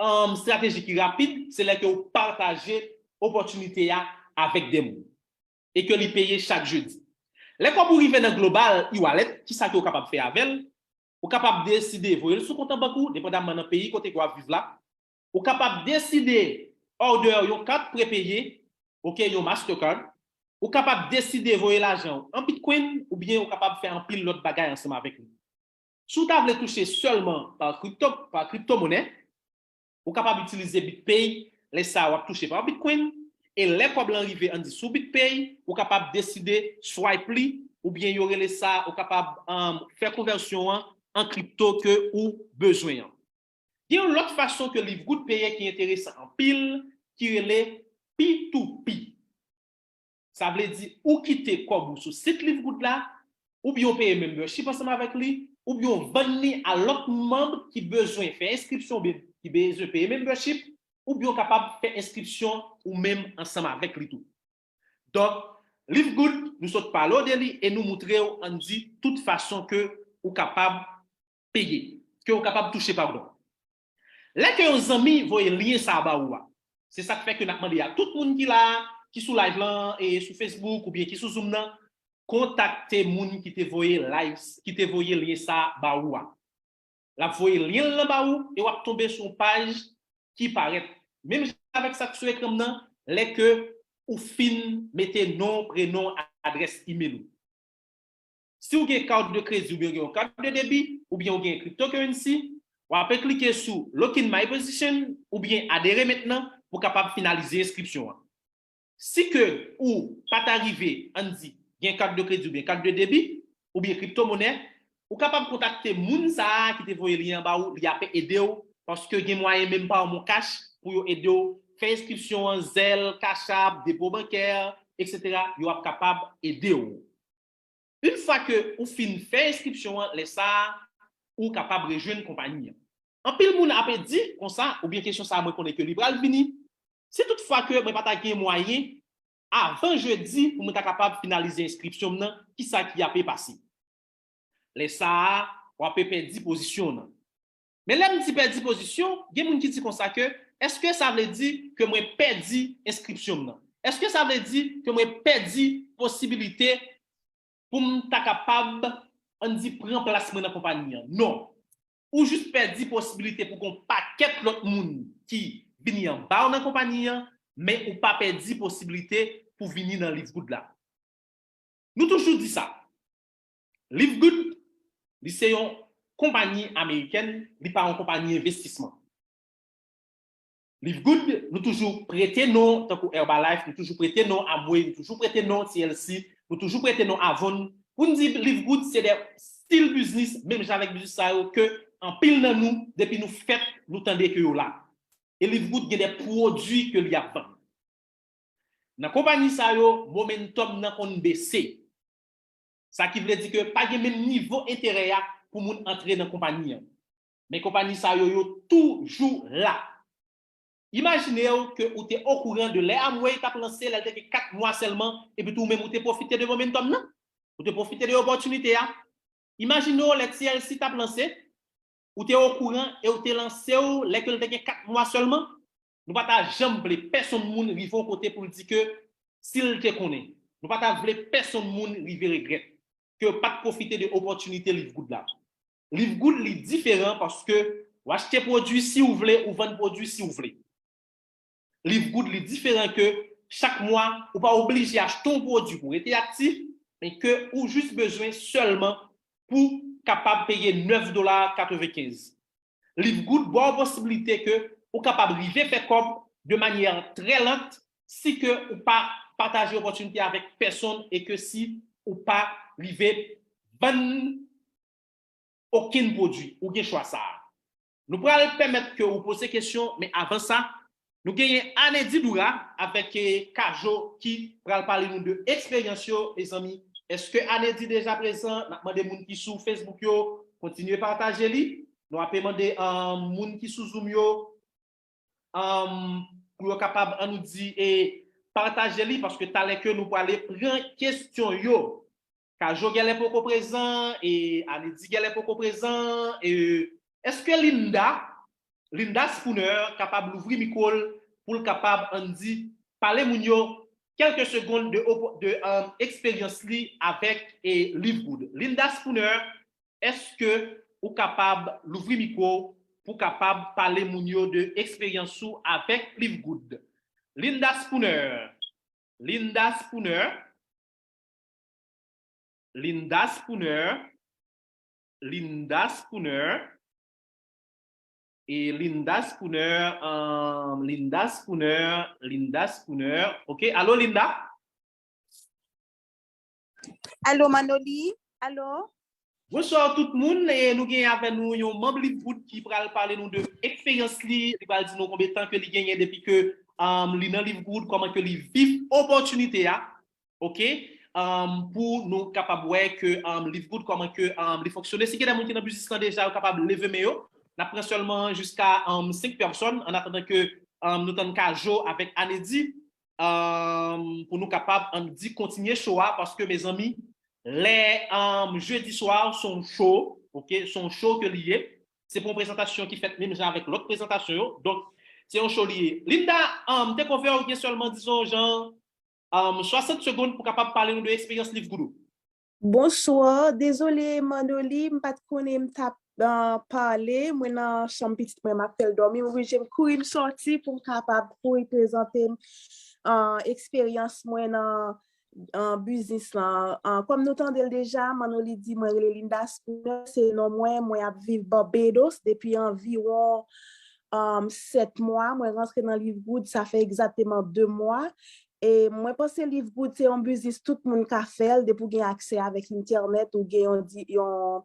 um, estrateji ki rapid, se lè ke w pataje opòtinite a avèk de moun e ke li peye chak jedi. Lè kòb ou rive nan Global e-Wallet, kisa ke w kapab fè avè l? Ou kapab deside voye l sou kont an bank ou, depandamman nan peyi kote ke w ap viv la. Ou kapab deside order yon kat prepeye, oke, yon Mastercard. Ou kapab deside voye lajan w an Bitcoin, oubyen ou kapab fè anpil lòt bagay ansanm avèk li. Si w ta vle touche sèlman pa kripto, pa kriptomonè, ou kapab itilize BitPay, lè sa a w ap touche pa Bitcoin, e lè kòb lan rive, ann di, sou BitPay, ou kapab deside swipe li, oubyen yo rele sa, ou kapab, um, fè konvèsyon an an kripto ke ou bezwen an. Gen yon lòt fason ke Livegood peye ki enteresan anpil, ki rele P two P. Sa vle di ou kite kòb ou sou sit Livegood la, oubyen ou peye membership ansanm avèk li, oubyen w vann li a lòt manm ki bezwen fè enskripsyon oubyen ki bezwen peye membership, oubyen w kapab fè enskripsyon ou menm ansanm avèk li tou. Donk, Live Good, nou sot pale w de li e nou moutre w, ann di, tout fason ke ou kapab peye, ke ou kapab touche, padon. Lè ke yon zanmi voye lyen sa a ba ou a, se sa k fè ke n ap mande a tout moun ki la, ki sou live lan, e sou Facebook oubyen ki sou Zoom nan, kontakte moun ki te voye live, ki te voye lyen sa a ba ou a. L ap voye lyen l lan ba ou e w ap tonbe sou yon paj ki parèt menm jan avèk sa k sou ekran m nan, lè ke ou fin mete non, prenon, adrès email ou. Si w gen carte de crédit oubyen w gen yon carte de débit oubyen w gen cryptocurrency, w ape klike sou Lock in My Position oubyen adere mentnan pou w kapab finalize enskripsyon an. Si ke ou pa ta rive, ann di, gen carte de crédit oubyen carte de débit oubyen kriptomonè, ou kapab kontakte moun sa a ki te voye lyen an ba ou, li ape ede w, paske gen mwayen menm pa Moncash pou yo ede w fè enskripsyon an, Zelle, Cash App, depo bankè, etsetera, yo ap kapab ede w. Yon fwa ke ou fin fè enskripsyon an, lè sa a, ou kapab rejwenn konpayi an. Anpil moun ape di konsa, oubyen kesyon sa a mwen konnen ke li pral vini, si tout fwa ke mwen pa ta gen mwayen, avan jedi, pou mwen ta kapab finalize enskripsyon m nan, kisa ki ape pase? Lè sa a, w ape pèdi pozisyon w nan. Men lè m di pèdi pozisyon, gen moun ki di konsa ke, èske sa vle di ke mwen pèdi enskripsyon m nan? Èske sa vle di ke mwen pèdi posibilite pou m ta kapab, ann di, pran plas mwen nan konpayi an? Non. Ou jis pèdi posibilite pou gon pakèt lòt moun ki vini anba w nan konpayi an, men ou pa pèdi posibilite pou vini nan Live Good la. Nou toujou di sa. Live Good, li se yon konpayi amerikèn, li pa yon konpayi envestisman. Live Good, nou toujou prete non, tankou Herbalife, nou toujou prete non Amway, nou toujou prete non T L C, nou toujou prete non Avon. Pou n di Live Good, se de stil biznis, menm jan avèk biznis sa yo, ke anpil nan nou, depi nou fèt, nou tande ke yo la. E Live Good gen de pwodui ke li ap vann. Nan konpayi sa yo, momentum nan konn bese. Sa ki vle di ke pa gen menm nivo enterè a pou moun antre nan konpayi an. Men konpayi sa yo, yo toujou la. Imajine w ke ou te okouran de lè Amway t ap lanse, lè l te gen kat mwa sèlman, epi tou ou menm ou te pwofite de momentum nan. Ou te pwofite de opòtinite a. Imajine w lè T L C t ap lanse, ou te okouran e ou te lanse w lè ke l te gen kat mwa sèlman. Nou pa ta janm vle pèsonn moun rive yon kote pou l di ke si l te konnen. Nou pa ta vle pèsonn moun rive regrèt ke yo pa t pwofite de opòtinite Live Good la. Live Good li diferan paske w achte pwodui si w vle, ou vann pwodui si w vle. Live Good li diferan ke chak mwa, ou pa oblije achte yon pwodui pou rete aktif, men ke ou jis bezwen sèlman pou kapab peye nèf dola katrevenkenz. Live Good ba w posiblite ke ou kapab rive fè kòb de manyè trè lant si ke ou pa pataje opòtinite avèk pèsonn e ke si ou pa rive vann okenn pwodui. Ou gen chwa sa a. Nou pral pèmèt ke ou poze kesyon, men avan sa, nou genyen Anedy Doura avèk, eh, Kajo ki pral pale nou de eksperyans yo, mezanmi. Èske Anedy deja prezan? N ap mande moun ki sou Facebook yo, kontinye pataje li. Nou ape mande, um, moun ki sou Zoom yo, um, pou yo kapab, ann nou di, e pataje li, paske talè ke nou prale pran kesyon yo. Kajo genlè poko prezan, e Anedy genlè poko prezan, e èske Linda, Linda Spooner kapab louvri mikwo l pou l kapab, ann di, pale moun yo kèlke segonn de, opo- de, um, eksperyans li avèk, e, Live Good? Linda Spooner, èske ou kapab louvri mikwo w pou kapab pale moun yo de eksperyans ou avèk Live Good? Linda Spooner. Linda Spooner. Linda Spooner. Linda Spooner. E Linda Spooner, um, Linda Spooner, Linda Spooner. Ok, alo Linda? Alo Manoli? Alo? Bonswa tout moun, e nou gen avè nou yon manm Live Good ki pral pale nou de eksperyans li, li pral di nou konbyen tan ke li genyen depi ke, um, li nan Live Good, kòman ke li viv opòtinite a. Ok? um, pou nou kapab wè ke um, Live Good, kòman ke um, li fonksyone. Si gen de moun ki nan biznis lan deja, yo kapab leve men yo. N ap pran sèlman jiska um, senk pèsòn, an atandan ke um, nou tann Kajo avèk Anedi, um, pou nou kapab, ann di, kontinye show a, paske, mezanmi, lè um, jedi swa, se yon show, ok, se yon show ke li ye. Se pa yon prezantasyon ki fèt menm jan avèk lòt prezantasyon yo. Donk, se yon show li ye. Linda, um, m te konn fè w gen sèlman, dizon, jan um, swasant segonn pou kapab pale nou de eksperyans Live Good ou. Bonswa, dezole Manoli, m pa t konnen m t ap uh, pale, mwen nan chanm pitit mwen, m ap fè l dòmi, m oblije m kouri m sòti pou m kapab kouri prezante m uh, eksperyans mwen nan uh, biznis lan. Uh, kòm nou tande l deja, Manoli di mwen rele Linda Spooner, se non mwen, mwen ap viv Barbados depi anviwon um, sèt mwa, mwen rantre nan Live Good, sa fè egzakteman de mwa. E mwen panse Live Good se yon biznis tout moun ka fè l, depi w gen aksè avèk entènèt, ou gen yon, yon,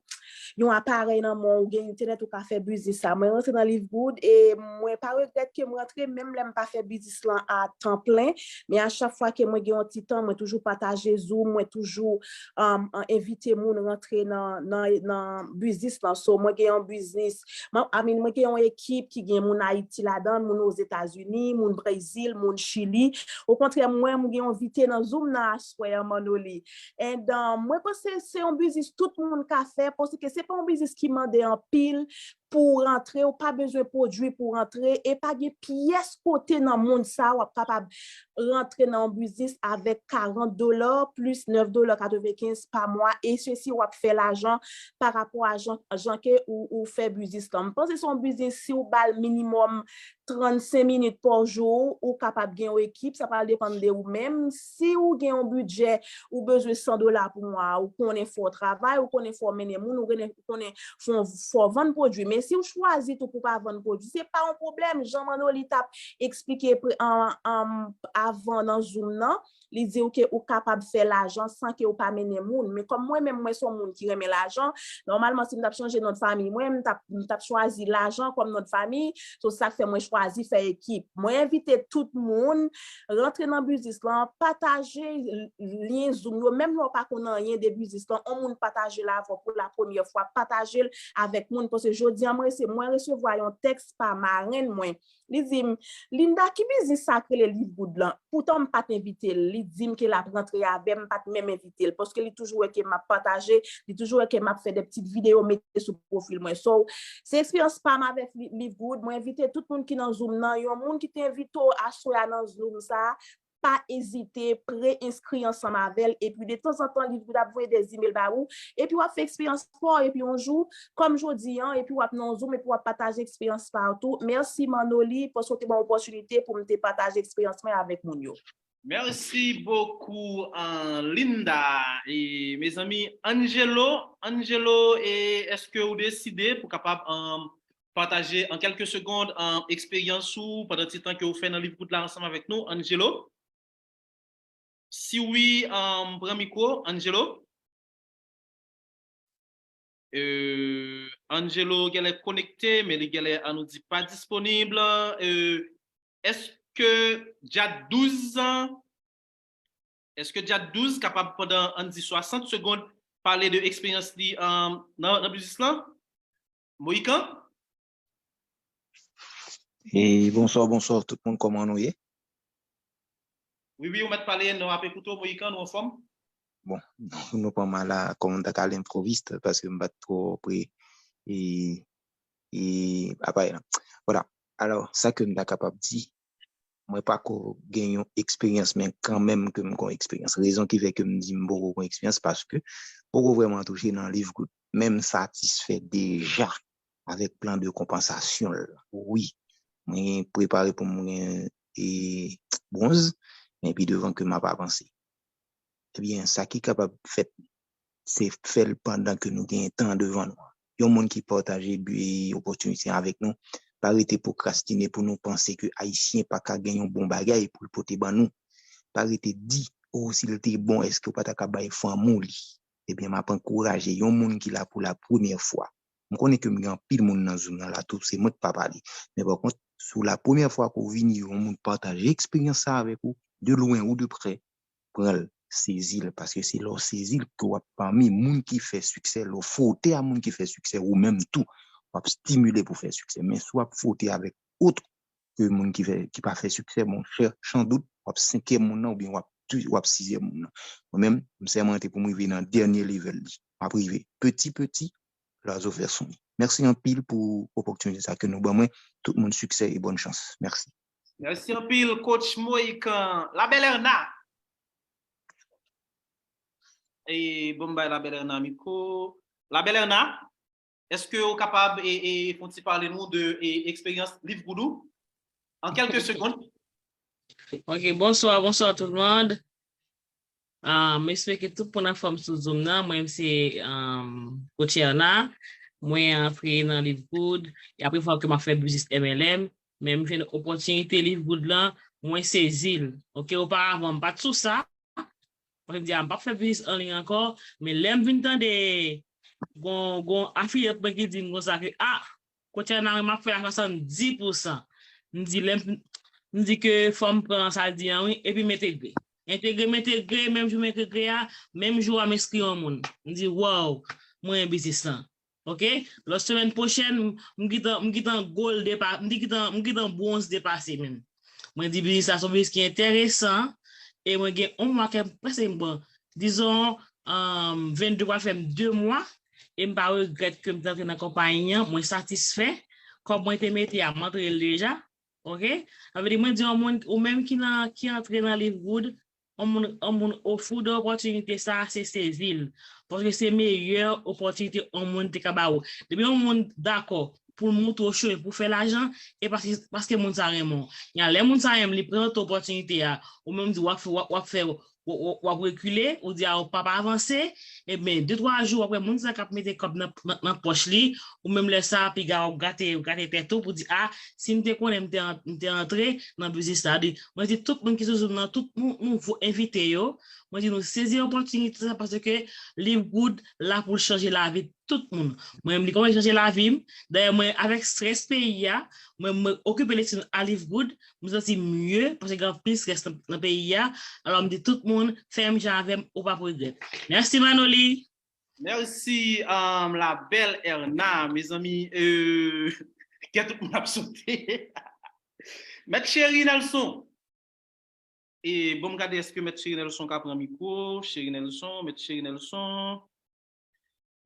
yon aparèy nan men w, ou gen entènèt, ou ka fè biznis sa. Mwen rantre nan Live Good e mwen pa regrèt ke m rantre, menm lè m pa fè biznis lan a tan plen, men a chak fwa ke mwen gen yon ti tan, mwen toujou pataje Zoom, mwen toujou um, envite moun rantre nan, nan, nan biznis lan. So, mwen gen yon biznis, mwen, I mean, mwen gen yon ekip ki gen moun Ayiti ladan, moun Ozetazini, moun Brezil, moun Chili. Okontrè, mwen, mwen gen yon envite nan Zoom nan aswè an, Manoli. And um, mwen panse se yon biznis tout moun ka fè, paske se pa yon biznis ki mande anpil pou w rantre, ou pa bezwen pwodui pou w rantre, e pa gen pyès kote nan mond sa w ap kapab rantre nan yon biznis avèk karant dola plis nèf dola katrevenkenz pa mwa, e sesi w ap fè lajan pa rapò a jan, jan ke ou, ou fè biznis lan. M panse se yon biznis, si w ba l minimòm trannsenk minit pa jou, ou kapab gen yon ekip, sa pral depann de ou menm. Si ou gen yon bidjè, ou bezwen san dola pou mwa, ou konnen fò w travay, ou konnen fò w mennen moun, ou konnen, ou konnen fò, fò w vann pwodui. Men si w chwazi tou pou pa vann pwodui, se pa yon pwoblèm. Jan Manoli t ap eksplike pre- an- an- avan nan Zoom nan, li di w ke ou kapab fè lajan san ke ou pa mennen moun. Men kòm mwen menm, mwen se yon moun ki renmen lajan, nòmalman, si m t ap chanje non de fanmi mwen, m t ap, m t ap chwazi lajan kòm non de fanmi. So, sa k fè mwen chwazi fè ekip. Mwen envite tout moun rantre nan biznis lan, pataje lyen Zoom yo, menm lè w pa konn anyen de biznis lan, yon moun pataje l avè w pou la premyè fwa, pataje l avèk moun, paske jodi a mwen rese- mwen resevwa yon tèks pa marenn mwen. Li di m, Linda, ki biznis sa k rele Live Good lan? Poutan m pa t envite l. Li di m ke l ap rantre avè m, m pa t menm envite l, paske li toujou wè ke m ap pataje, li toujou wè ke m ap fè de ptit videyo mete sou pwofil mwen. So, se eksperyans pa m avèk Li- Live Good. Mwen envite tout moun ki nan Zoom nan, yon moun ki te envite w aswè a nan Zoom sa, pa ezite, pre-enskri ansanm avè l, epi detanzantan, Live Good ap voye de imèl ba ou, epi w ap fè eksperyans pa w, epi yon jou, kòm jodi an, epi w ap nan Zoom, epi w ap pataje eksperyans pa w tou. Mèsi, Manoli, paske w te ban m opòtinite pou m te pataje eksperyans mwen avèk moun yo. Merci beaucoup, uh, Linda. E, mezanmi, Angelo, Angelo, e, èske ou deside pou kapab um, pataje an kèlke segond um, eksperyans ou pandan ti tan ke ou fè nan Live Good la ansanm avèk nou, Angelo? Si wi, um, pran mikwo, Angelo. Euh, Angelo genlè konekte, men li genlè, an nou di, pa disponib. Euh, èske Djad douz, èske Djad douz kapab pandan, an di, swasant segonn pale de eksperyans li um, nan, nan biznis lan? Mohican? E bonswa, bonswa tout moun, kòman nou ye? Wi, wi, ou mèt pale, nou ap ekoute w, Mohican, nou anfòm? Bon, nou pran m la, kòm m ta ka al enprovist, paske m pa t twò pre e, e aparèy lan. Vwala. Alò, sa ke m ta kapab di, mwen pako gen yon eksperyans, men kanmenm ke m gon eksperyans. Rezon ki fè ke m di m poko gon eksperyans, paske poko vrèman touche nan Live Good. Men m satisfè deja avèk plan de konpansasyon l. Wi, mwen prepare pou mwen e bwonz, men pi devan ke m ap avanse. Ebyen, sa ki kapab fèt, se fè l pandan ke nou gen tan devan nou an. Yon moun ki pataje bi opòtinite avèk nou, pa rete pwokrastine pou nou panse ke Ayisyen pa ka gen yon bon bagay pou l pote ban nou. Pa rete di, o, si l te bon, èske w pa ta ka bay fanmi w li? Ebyen, m ap ankouraje yon moun ki la pou la premyè fwa. M konnen ke m gen anpil moun nan Zoom nan la tou, se mwen k pa pale. Men pa kont, si w la premyè fwa ke w vini, yon moun pataje eksperyans sa avèk ou, de lwen ou de prè, pran l. sezi l, paske se lè w sezi l ke w ap pami moun ki fè siksè, lè w fwote a moun ki fè siksè, ou menm tou, w ap stimile pou fè siksè. Men si w ap fwote avèk otro ke moun ki fè, ki pa fè siksè, monchè, san dout, w ap senkyèm moun nan oubyen w ap, w ap sizyèm moun nan. Mwen menm, m sèmante pou m rive nan dènye level li. M ap rive peti peti, lè zo fè soni. Mèsi anpil pou opòtinite sa ke nou ban mwen. Tout moun siksè e bòn chans. Mèsi. Mèsi anpil, coach Mohican. La belle Erna. E bon, m bay la belle Erna mikwo. La belle Erna, èske ou kapab e, e, fè yon ti pale nou de e, eksperyans Live Good ou? An kèlke segonn. Ok, bonswa, bonswa tout le monde. Ah, m espere ke tout moun anfòm sou Zoom nan. Mwen se um, Coach Erna. Mwen antre nan Live Good. E apre fwa ke m ap fè biznis M L M, men m jwenn opòtinite Live Good lan, mwen sezi l. Ok, oparavan m pa t sou sa. Mwen di a m p ap fè biznis an liy ankò, men lè m vin tande gon gon afilyat mwen ki di m konsa ke ah, Coach Erna, mwen m ap fè a swasanndis pousan. M di lè m di ke fò m pran sa l di an wi, epi m entegre. Entegre, m entegre, menm jou m entegre a, menm jou a m enskri yon moun. M di wow, mwen renmen biznis lan. Ok? Lòt semèn pwochèn, m gentan m gentan gold depa, m gentan m gentan bwonz depase menm. Mwen di biznis la se yon biznis ki enteresan e mwen gen yon mwa ke m prèske m pran, dizon, vennde pral fè m de mwa e m pa regrèt ke m te antre nan konpayi an, mwen satisfè. Kòb mwen te mete a, m antre l deja. Ok? Sa vle di mwen di yon moun ou menm ki nan ki antre nan Live Good, yon moun yon moun ofri w de opòtinite sa a, se sezi l. Paske se meyè opòtinite yon moun te ka ba ou. Depi yon moun dakò pou l montre w chemen pou fè lajan, e paske paske moun sa renmen w. Nya lè moun sa renmen li prezante opòtinite a, ou menm di w ap fè w ap fè w ap rekile, ou di a w p ap avanse, ebyen de twa jou w ap wè moun sa k ap mete kòb nan nan pòch li, ou menm lè sa a piga w ap gate gate tèt ou pou di a, si m te konnen m te m te antre nan biznis sa. Mwen di tout moun ki sou Zoom nan, tout nou nouvo envite yo, mwen di nou sezi opòtinite sa paske Live Good la pou l chanje lavi tout moun. Mwen menm li kòmanse chanje lavi m. Dayè mwen avèk strès peyi a, mwen mwen okipe lespri m a Live Good, m santi m mye paske gen anpil strès nan peyi a. Alò m di tout moun fè menm jan avè m, ou p ap regrèt. Mèsi Manoli. Mèsi um, la belle Erna, mezanmi. Euh, gen tout moun ap sote. Mèt Cheri Nelson. E bon m gade èske Mèt Cheri Nelson ka pran mikwo. Cheri Nelson, Mèt Cheri Nelson.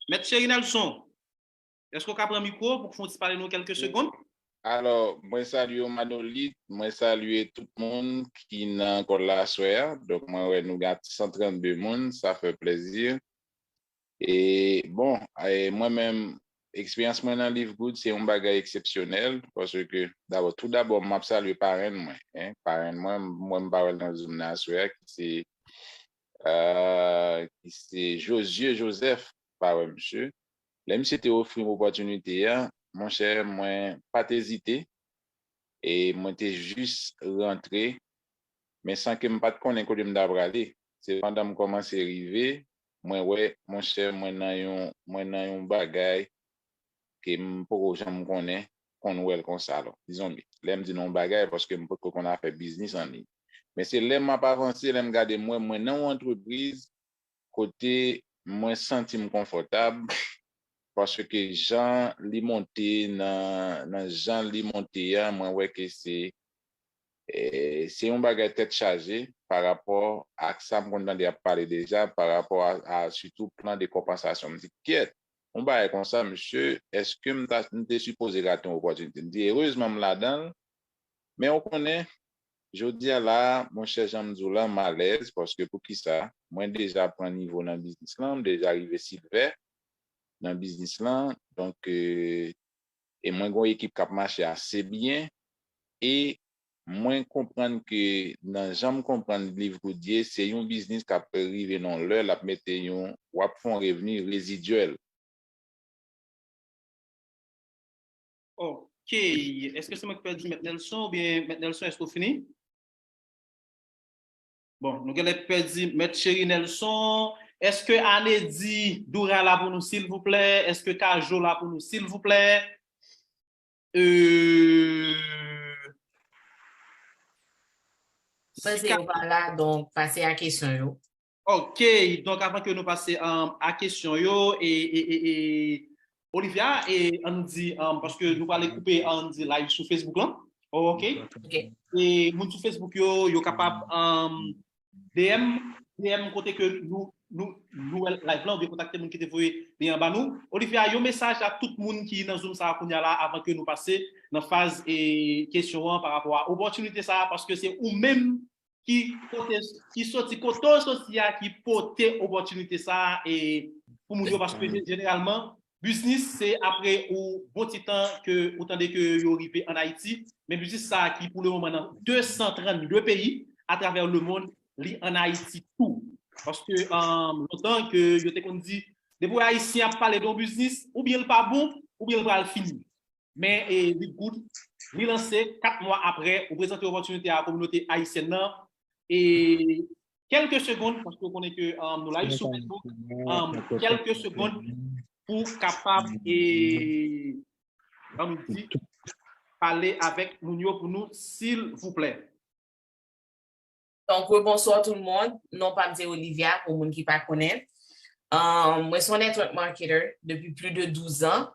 Mèt Cheri Nelson, èske w ka pran mikwo w pou w fè yon ti pale nou kèlke segonn? Alò, mwen salye w Manolit, mwen salye tout moun ki nan kòl la aswè a. Donk mwen wè nou gen san trannde moun, sa fè plezi. E bon, e mwen menm, eksperyans mwen nan Live Good se yon bagay eksepsyonèl, paske dabò, tou dabò, m ap salye parenn mwen, en, parenn mwen, mwen m pa wè l nan Zoom nan aswè a, ki se, euh, ki se Josué Joseph, pa wè misye. Lè misye te ofri m opòtinite a, monchè, mwen pa t ezite, e mwen te jis rantre, men san ke m pa t konnen kote m ta prale. Se pandan m kòmanse rive, mwen wè, monchè, mwen nan yon, mwen nan yon bagay ke m poko janm konnen, konn wè l konsa. Alò, dizon byen, lè m di nan yon bagay, paske m potko konn afè biznis an liy. Men se lè m ap avanse, lè m gade, m wè mwen nan yon antrepriz kote mwen santi m konfòtab, paske jan li monte nan, nan jan li monte a, mwen wè ke se, eh, se yon bagay tèt chaje pa rapò ak sa m konn tande y ap pale deja, pa rapò a, a sitou plan de konpansasyon. M di, kyèt, yon bagay konsa, mesye, èske m ta, m te sipoze rate yon opòtinite? M di, erezman m ladan l, men ou konnen, jodi a la, monchè, jan m di w la, m alèz, paske poukisa? Mwen deja pran nivo nan biznis lan, m deja rive silvè nan biznis lan, donk, euh, e mwen gen yon ekip k ap mache ase byen, e mwen konprann ke nan jan m konprann Live Good ye, se yon biznis k ap rive nan yon lè, l ap mete yon, w ap fè yon revni rezidyèl. Ok. Èske se mwen ki pèdi Mèt Nelson oubyen Mèt Nelson, èske w fini? Bon, nou genlè pèdi Mèt Cheri Nelson. Èske Anedi Doura la pou nou, silvouplè? Èske Kajo la pou nou, silvouplè? Euh, Mwen se yo pa la, donk pase a kesyon yo. Ok, donk avan ke nou pase um, a kesyon yo, e, e, e, e Olivia, e ann di, um, paske nou prale koupe ann di live sou Facebook lan. Oh, ok. Ok. E moun sou Facebook yo, yo kapab um, D M, D M kote ke nou nou nou wè live lan, oubyen kontakte moun ki te voye lyen an ba nou. Olivia, yon mesaj a tout moun ki nan Zoom sa a kounye a la, avan ke nou pase nan faz e kesyon an pa rapò a opòtinite sa a, paske se ou menm ki kote ki soti kote w soti a ki pote opòtinite sa a e pou moun yo, paske jeneralman biznis se apre ou bon ti tan ke ou tande ke yo rive ann Ayiti, men biznis sa a ki pou le moman nan de san trannde peyi atravè le mond, li ann Ayiti tou. Paske um, lontan ke yo te konn di depi w ayisyen ap pale de yon biznis, oubyen l pa bon, oubyen l pral fini. Men e, Live Good, li lanse kat mwa apre, ou prezante opòtinite a kominote ayisyèn nan, e kèlke segonn, paske w konnen ke um, nou live sou Facebook, um, kèlke segonn pou kapab e, um, di, pale avèk moun yo pou nou, silvouplè. Donk, rebonswa tout le monde. Non pa m se Olivia, pou moun ki pa konnen. Um, mwen se yon network marketer depi plis de douz an.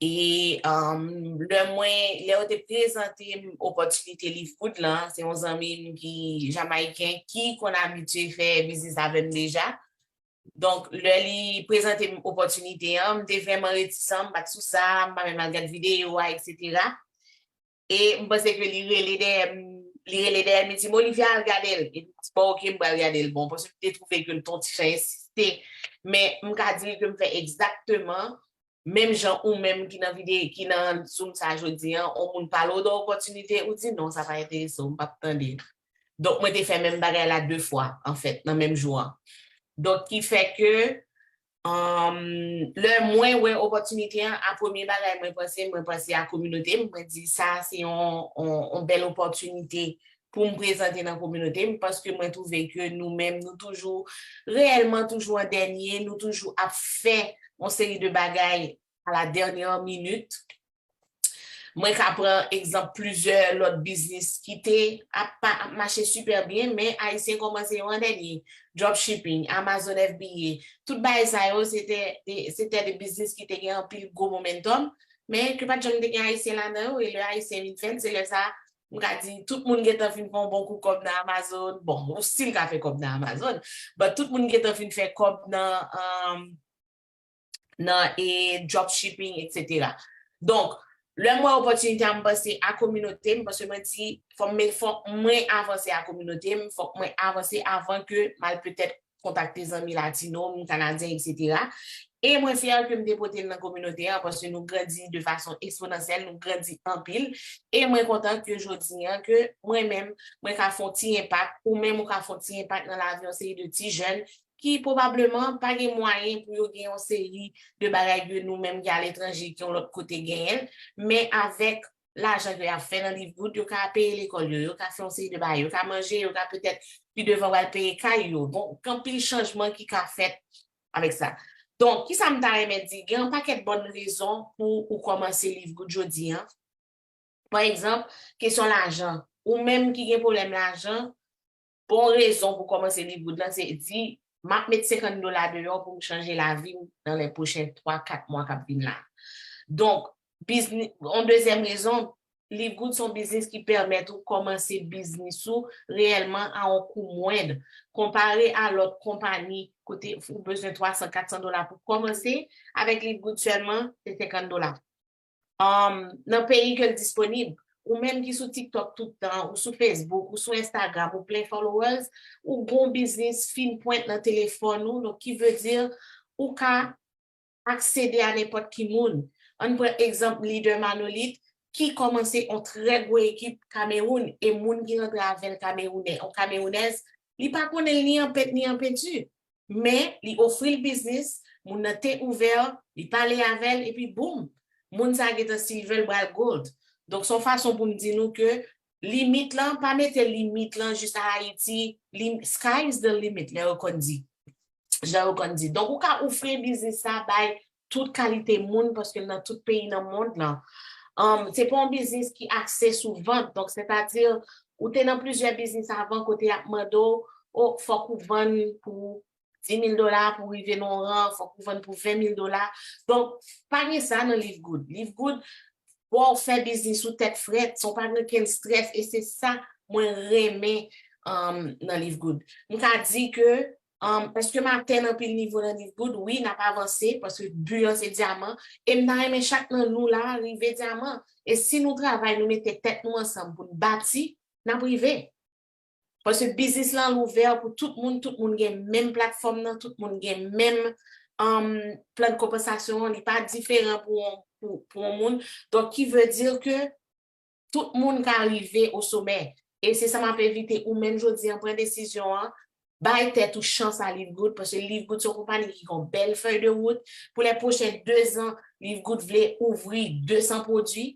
E um, lè mwen, lè yo te prezante m opòtinite Live Good lan, se yon zanmi m ki jamayiken ki konn abitye fè biznis avè m deja. Donk, lè li prezante m opòtinite an, m te vrèman retisan, m pa t sou sa, m pa menm al gad videyo a, etsetera. E m panse ke li rele dèyè m, li rele dèyè m, li di m, Olivia, al gade l. E m di, bon, ok, m pral gade l. Bon, paske m te twouve ke l t on ti jan ensiste. Men m ka di ke m fè egzakteman menm jan ou menm ki nan videyo, ki nan Zoom sa jodi an, on moun pale w de opòtinite, ou di, non, sa pa enterese w, m p ap tande l. Donk, mwen te fè menm bagay la de fwa, anfèt, nan menm jou an. Donk, ki fè ke um, lè mwen wè opòtinite an, a premye bagay mwen panse, mwen panse a kominote m, mwen di sa se yon, yon, yon bèl opòtinite pou m prezante nan kominote m, paske mwen twouve ke nou menm, nou toujou, reyèlman toujou an dènye, nou toujou ap fè yon seri de bagay a la dènyè minit. Mwen ka pran egzanp plizyè lòt biznis ki te ap, pa, ap mache sipè byen, men Ayisyen kòmanse yo an dènye. Dropshipping, Amazon F B A, tout bagay sa yo, se te, te- se te de biznis ki te gen anpil gwo momentum, men ke pa t janm te gen Ayisyen ladan yo, e lè Ayisyen vin fè l, se lè sa, m ka di, tout moun gentan fin fè yon bon kou kòb nan Amazon, bon, ou still ka fè kòb nan Amazon, but tout moun gentan fin fè kòb nan, um, nan e dropshipping, etsetera. Donk, lè m wè opòtinite a, m panse a kominote m, paske mwen di, fò m, fò mwen avanse a kominote m, fòk mwen avanse avan ke m al petèt kontakte zanmi latino m, kanadyen, etsetera. E mwen fyè ke m te pote l nan kominote an, paske nou grandi de fason eksponansyèl, nou grandi anpil. E mwen kontan ke jodi an, ke mwen menm, mwen ka fè yon ti enpak, ou menm ou ka fè yon ti enpak nan lavi yon seri de ti jèn ki pwobableman pa gen mwayen pou yo gen yon seri de bagay ke nou menm ki aletranje, ki yon lòt kote genyen l, men avèk lajan ke y ap fè nan Live Good, yo ka peye lekòl yo, yo ka fè yon seri de bagay, yo ka manje, yo ka petèt pi devan pral peye kay yo. Bon, gen anpil chanjman ki ka fèt avèk sa. Donk, kisa m ta renmen di? Gen yon pakèt bòn rezon pou ou kòmanse Live Good jodi an. Pa egzanp, kesyon lajan. Ou menm ki gen pwoblèm lajan, bon rezon pou kòmanse Live Good lan, se di, m ap met senkant dola deyò pou m chanje lavi m nan lè pwochen twa, kat mwa k ap vin la. Donk, biznis, yon dezyèm rezon, Live Good se yon biznis ki pèmèt ou kòmanse biznis ou reyèlman a yon kou mwend, konpare a lòt konpayi kote ou bezwen twa san, kat san dola pou kòmanse, avèk Live Good sèlman, se senkant dola. Um, nan peyi ke l disponib, ou menm ki sou TikTok tout tan, ou sou Facebook, ou sou Instagram, ou plen followers, ou gon biznis fin pwent nan telefòn ou, donk ki vle di ou ka aksede a nenpòt ki moun. Ann pran egzanp lidè Manolit ki kòmanse yon trè gwo ekip Kamewoun e moun ki rantre avè l Kamewounè, yon Kamewounèz, li pa konnen l ni an pent ni an penti. Men li ofri l biznis, moun nan te ouvè, li pale avè l, epi boum, moun sa a gentan silver, l pral gold. Donk, se yon fason pou m di nou ke limit lan, pa mete limit lan jis a Ayiti, lim, sky is the limit, lè yo konn di. Jan yo konn di. Donk, ou ka ofri biznis sa bay tout kalite moun, paske l nan tout peyi nan mond lan. Um, se pa yon biznis ki akse sou vant. Donk, sètadi, ou te nan plizyè biznis avan kote y ap mande w o, fòk ou vann pou dis mil dola pou rive nan yon ran, fòk ou vann pou ven mil dola. Donk, pa gen sa nan Live Good. Live Good, bon, ou fè biznis ou tèt frèt, san w pa gen okenn strès, e se sa mwen renmen um, nan Live Good. M ka di ke um, èske m atenn anpil nivo nan Live Good? Wi, n ap avanse, paske bi an se dyaman. E m ta renmen chak nan nou la rive dyaman. E si nou travay, nou mete tèt nou ansanm pou n bati, n ap rive. Paske biznis lan louvè pou tout moun, tout moun gen menm platfòm nan, tout moun gen menm um, plan de konpansasyon an, li pa diferan pou yon pou, pou yon moun. Donk, ki vle di ke tout moun ka rive o somè. E se sa m ap envite ou menm jodi an, pran desizyon an, bay tèt ou chans a Live Good, paske Live Good se yon konpayi ki gen yon bèl fèy de wout. Pou lè pwochen de zan, Live Good vle ouvri de san pwodui.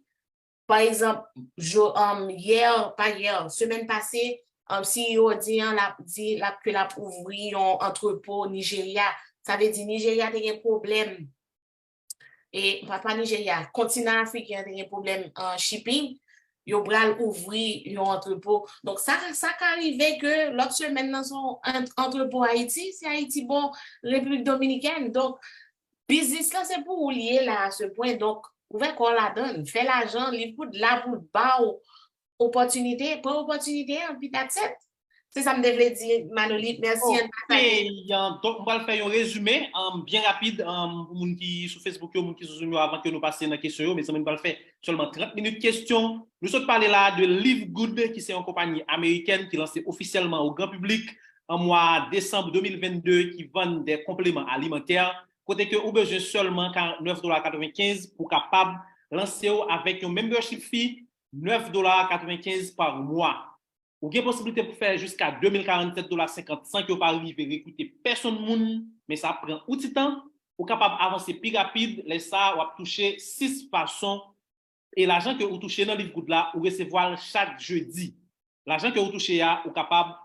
Pa egzanp, jo, um, yè, pa yè, semèn pase, um, C E O di an, l ap di l ap, ke l ap ouvri yon antrepo Nijerya. Sa vle di Nijerya te gen pwoblèm e pa, pa Nijerya, kontinan afriken an te gen pwoblèm an shipping, yo pral ouvri yon antrepo. Donk, sa, sa ka rive ke lòt semèn nan se yon ant- antrepo Ayiti, si Ayiti bon, Repiblik Dominikèn. Donk, biznis lan se pou ou li ye la a se pwen. Donk, ouvè kò w ladan l, fè lajan, Live Good la pou l ba w opòtinite, pran opòtinite an, pi that's it. Se sa m te vle di, Manolit. Mèsi, ann pataje. Ok, donk, m pral fè yon rezime um, byen rapid um, pou moun ki sou Facebook yo, moun ki sou Zoom yo, avan ke nou pase nan kesyon yo. Mezanmi, m pral fè sèlman trant minit kesyon. Nou sot pale la de Live Good, ki se yon konpayi amerikèn ki lanse ofisyèlman o gran piblik an mwa desanm de mil vennde, ki vann de konpleman alimantè, kote ke ou bezwen sèlman ka- nèf dola katrevenkenz pou kapab lanse w avèk yon membership fee nèf dola katrevenkenz pa mwa. Ou gen posiblite pou fè jiska de mil karannsèt dola senkant san ke w pa rive rekrite pèsonn moun, men sa ap pran ou ti tan. Ou kapab avanse pi rapid, lè sa a w ap touche sis fason. E lajan ke ou touche nan Live Good la, ou resevwa l chak jedi. Lajan ke ou touche a, ou kapab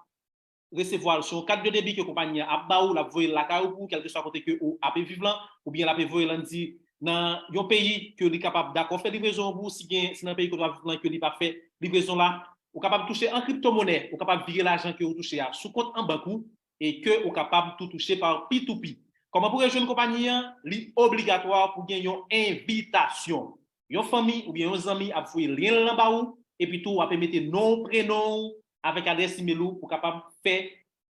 resevwa l sou yon kat de debi ke konpayi an ap ba ou, l ap voye l lakay ou pou ou, kèlkeswa kote ke ou ape viv lan, oubyen l ape voye l ann di nan yon peyi ke li kapab dakò fè livrezon an pou ou, si gen, si nan peyi kote w ap viv lan ke li pa fè livrezon la, ou kapab touche an kriptomonè, ou kapab vire lajan ke ou touche a sou kont an bank ou, e ke ou kapab tou touche pa P to P. Kòman pou rejwenn konpayi an? Li obligatwa pou gen yon envitasyon. Yon fanmi oubyen yon zanmi ap voye lyen l lan ba ou, epi tou w ape mete non w, prenon w, avèk adrès imèl ou pou kapab fè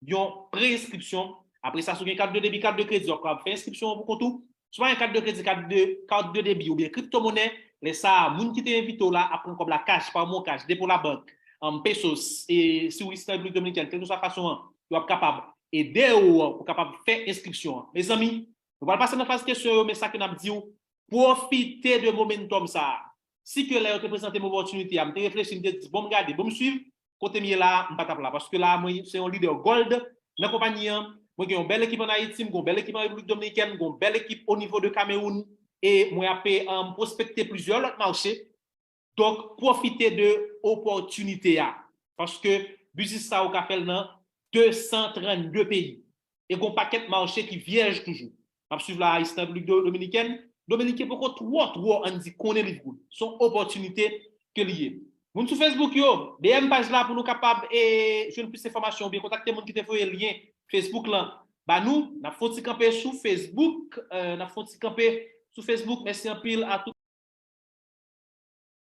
yon pre-enskripsyon. Apre sa, si w gen kat de debi, kat de kredi, w ap kapab fè enskripsyon an pou kont ou. Si w pa gen kat de kredi, kat de, kat de debi oubyen kriptomonè, lè sa a, moun ki te envite w la ap pran kòb la kach, pa MonCash, depo labank, um, pesos, e si w isit nan Repiblik Dominikèn, kèlkeswa fason an, yo ap kapab ede w pou kapab fè enskripsyon an. Mezanmi, nou pral pase nan faz kesyon yo, men sa ke n ap di w, pwofite de momentum sa a. Si ke lè yo te prezante m opòtinite a, m te reflechi, m te di, bon, m gade, bon, m swiv, kote m ye la a, m pa t ap la. Paske la a, mwen se yon lidè gold nan konpayi an. Mwen gen yon bèl ekip ann Ayiti, m gen yon bèl ekip an Repiblik Dominikèn, m gen yon bèl ekip o nivo de Kamewoun, e mwen ape um, pwospekte plizyè lòt mache. Donk, pwofite de opòtinite a. Paske biznis sa ou ka fè l nan de san trannde peyi. E gen yon pakèt mache ki vyèj toujou. M ap swiv la a isit nan Repiblik Do- Dominikèn. Dominiken poko twò, twò, ann di, konnen Live Good. Se yon opòtinite ke li ye. Moun sou Facebook yo, D M paj la pou nou kapab e, jwenn plis enfòmasyon oubyen kontakte moun ki te voye lyen Facebook lan ba nou. N ap fè yon ti kanpe sou Facebook, euh, n ap fè yon ti kanpe sou Facebook. Mèsi anpil a tout.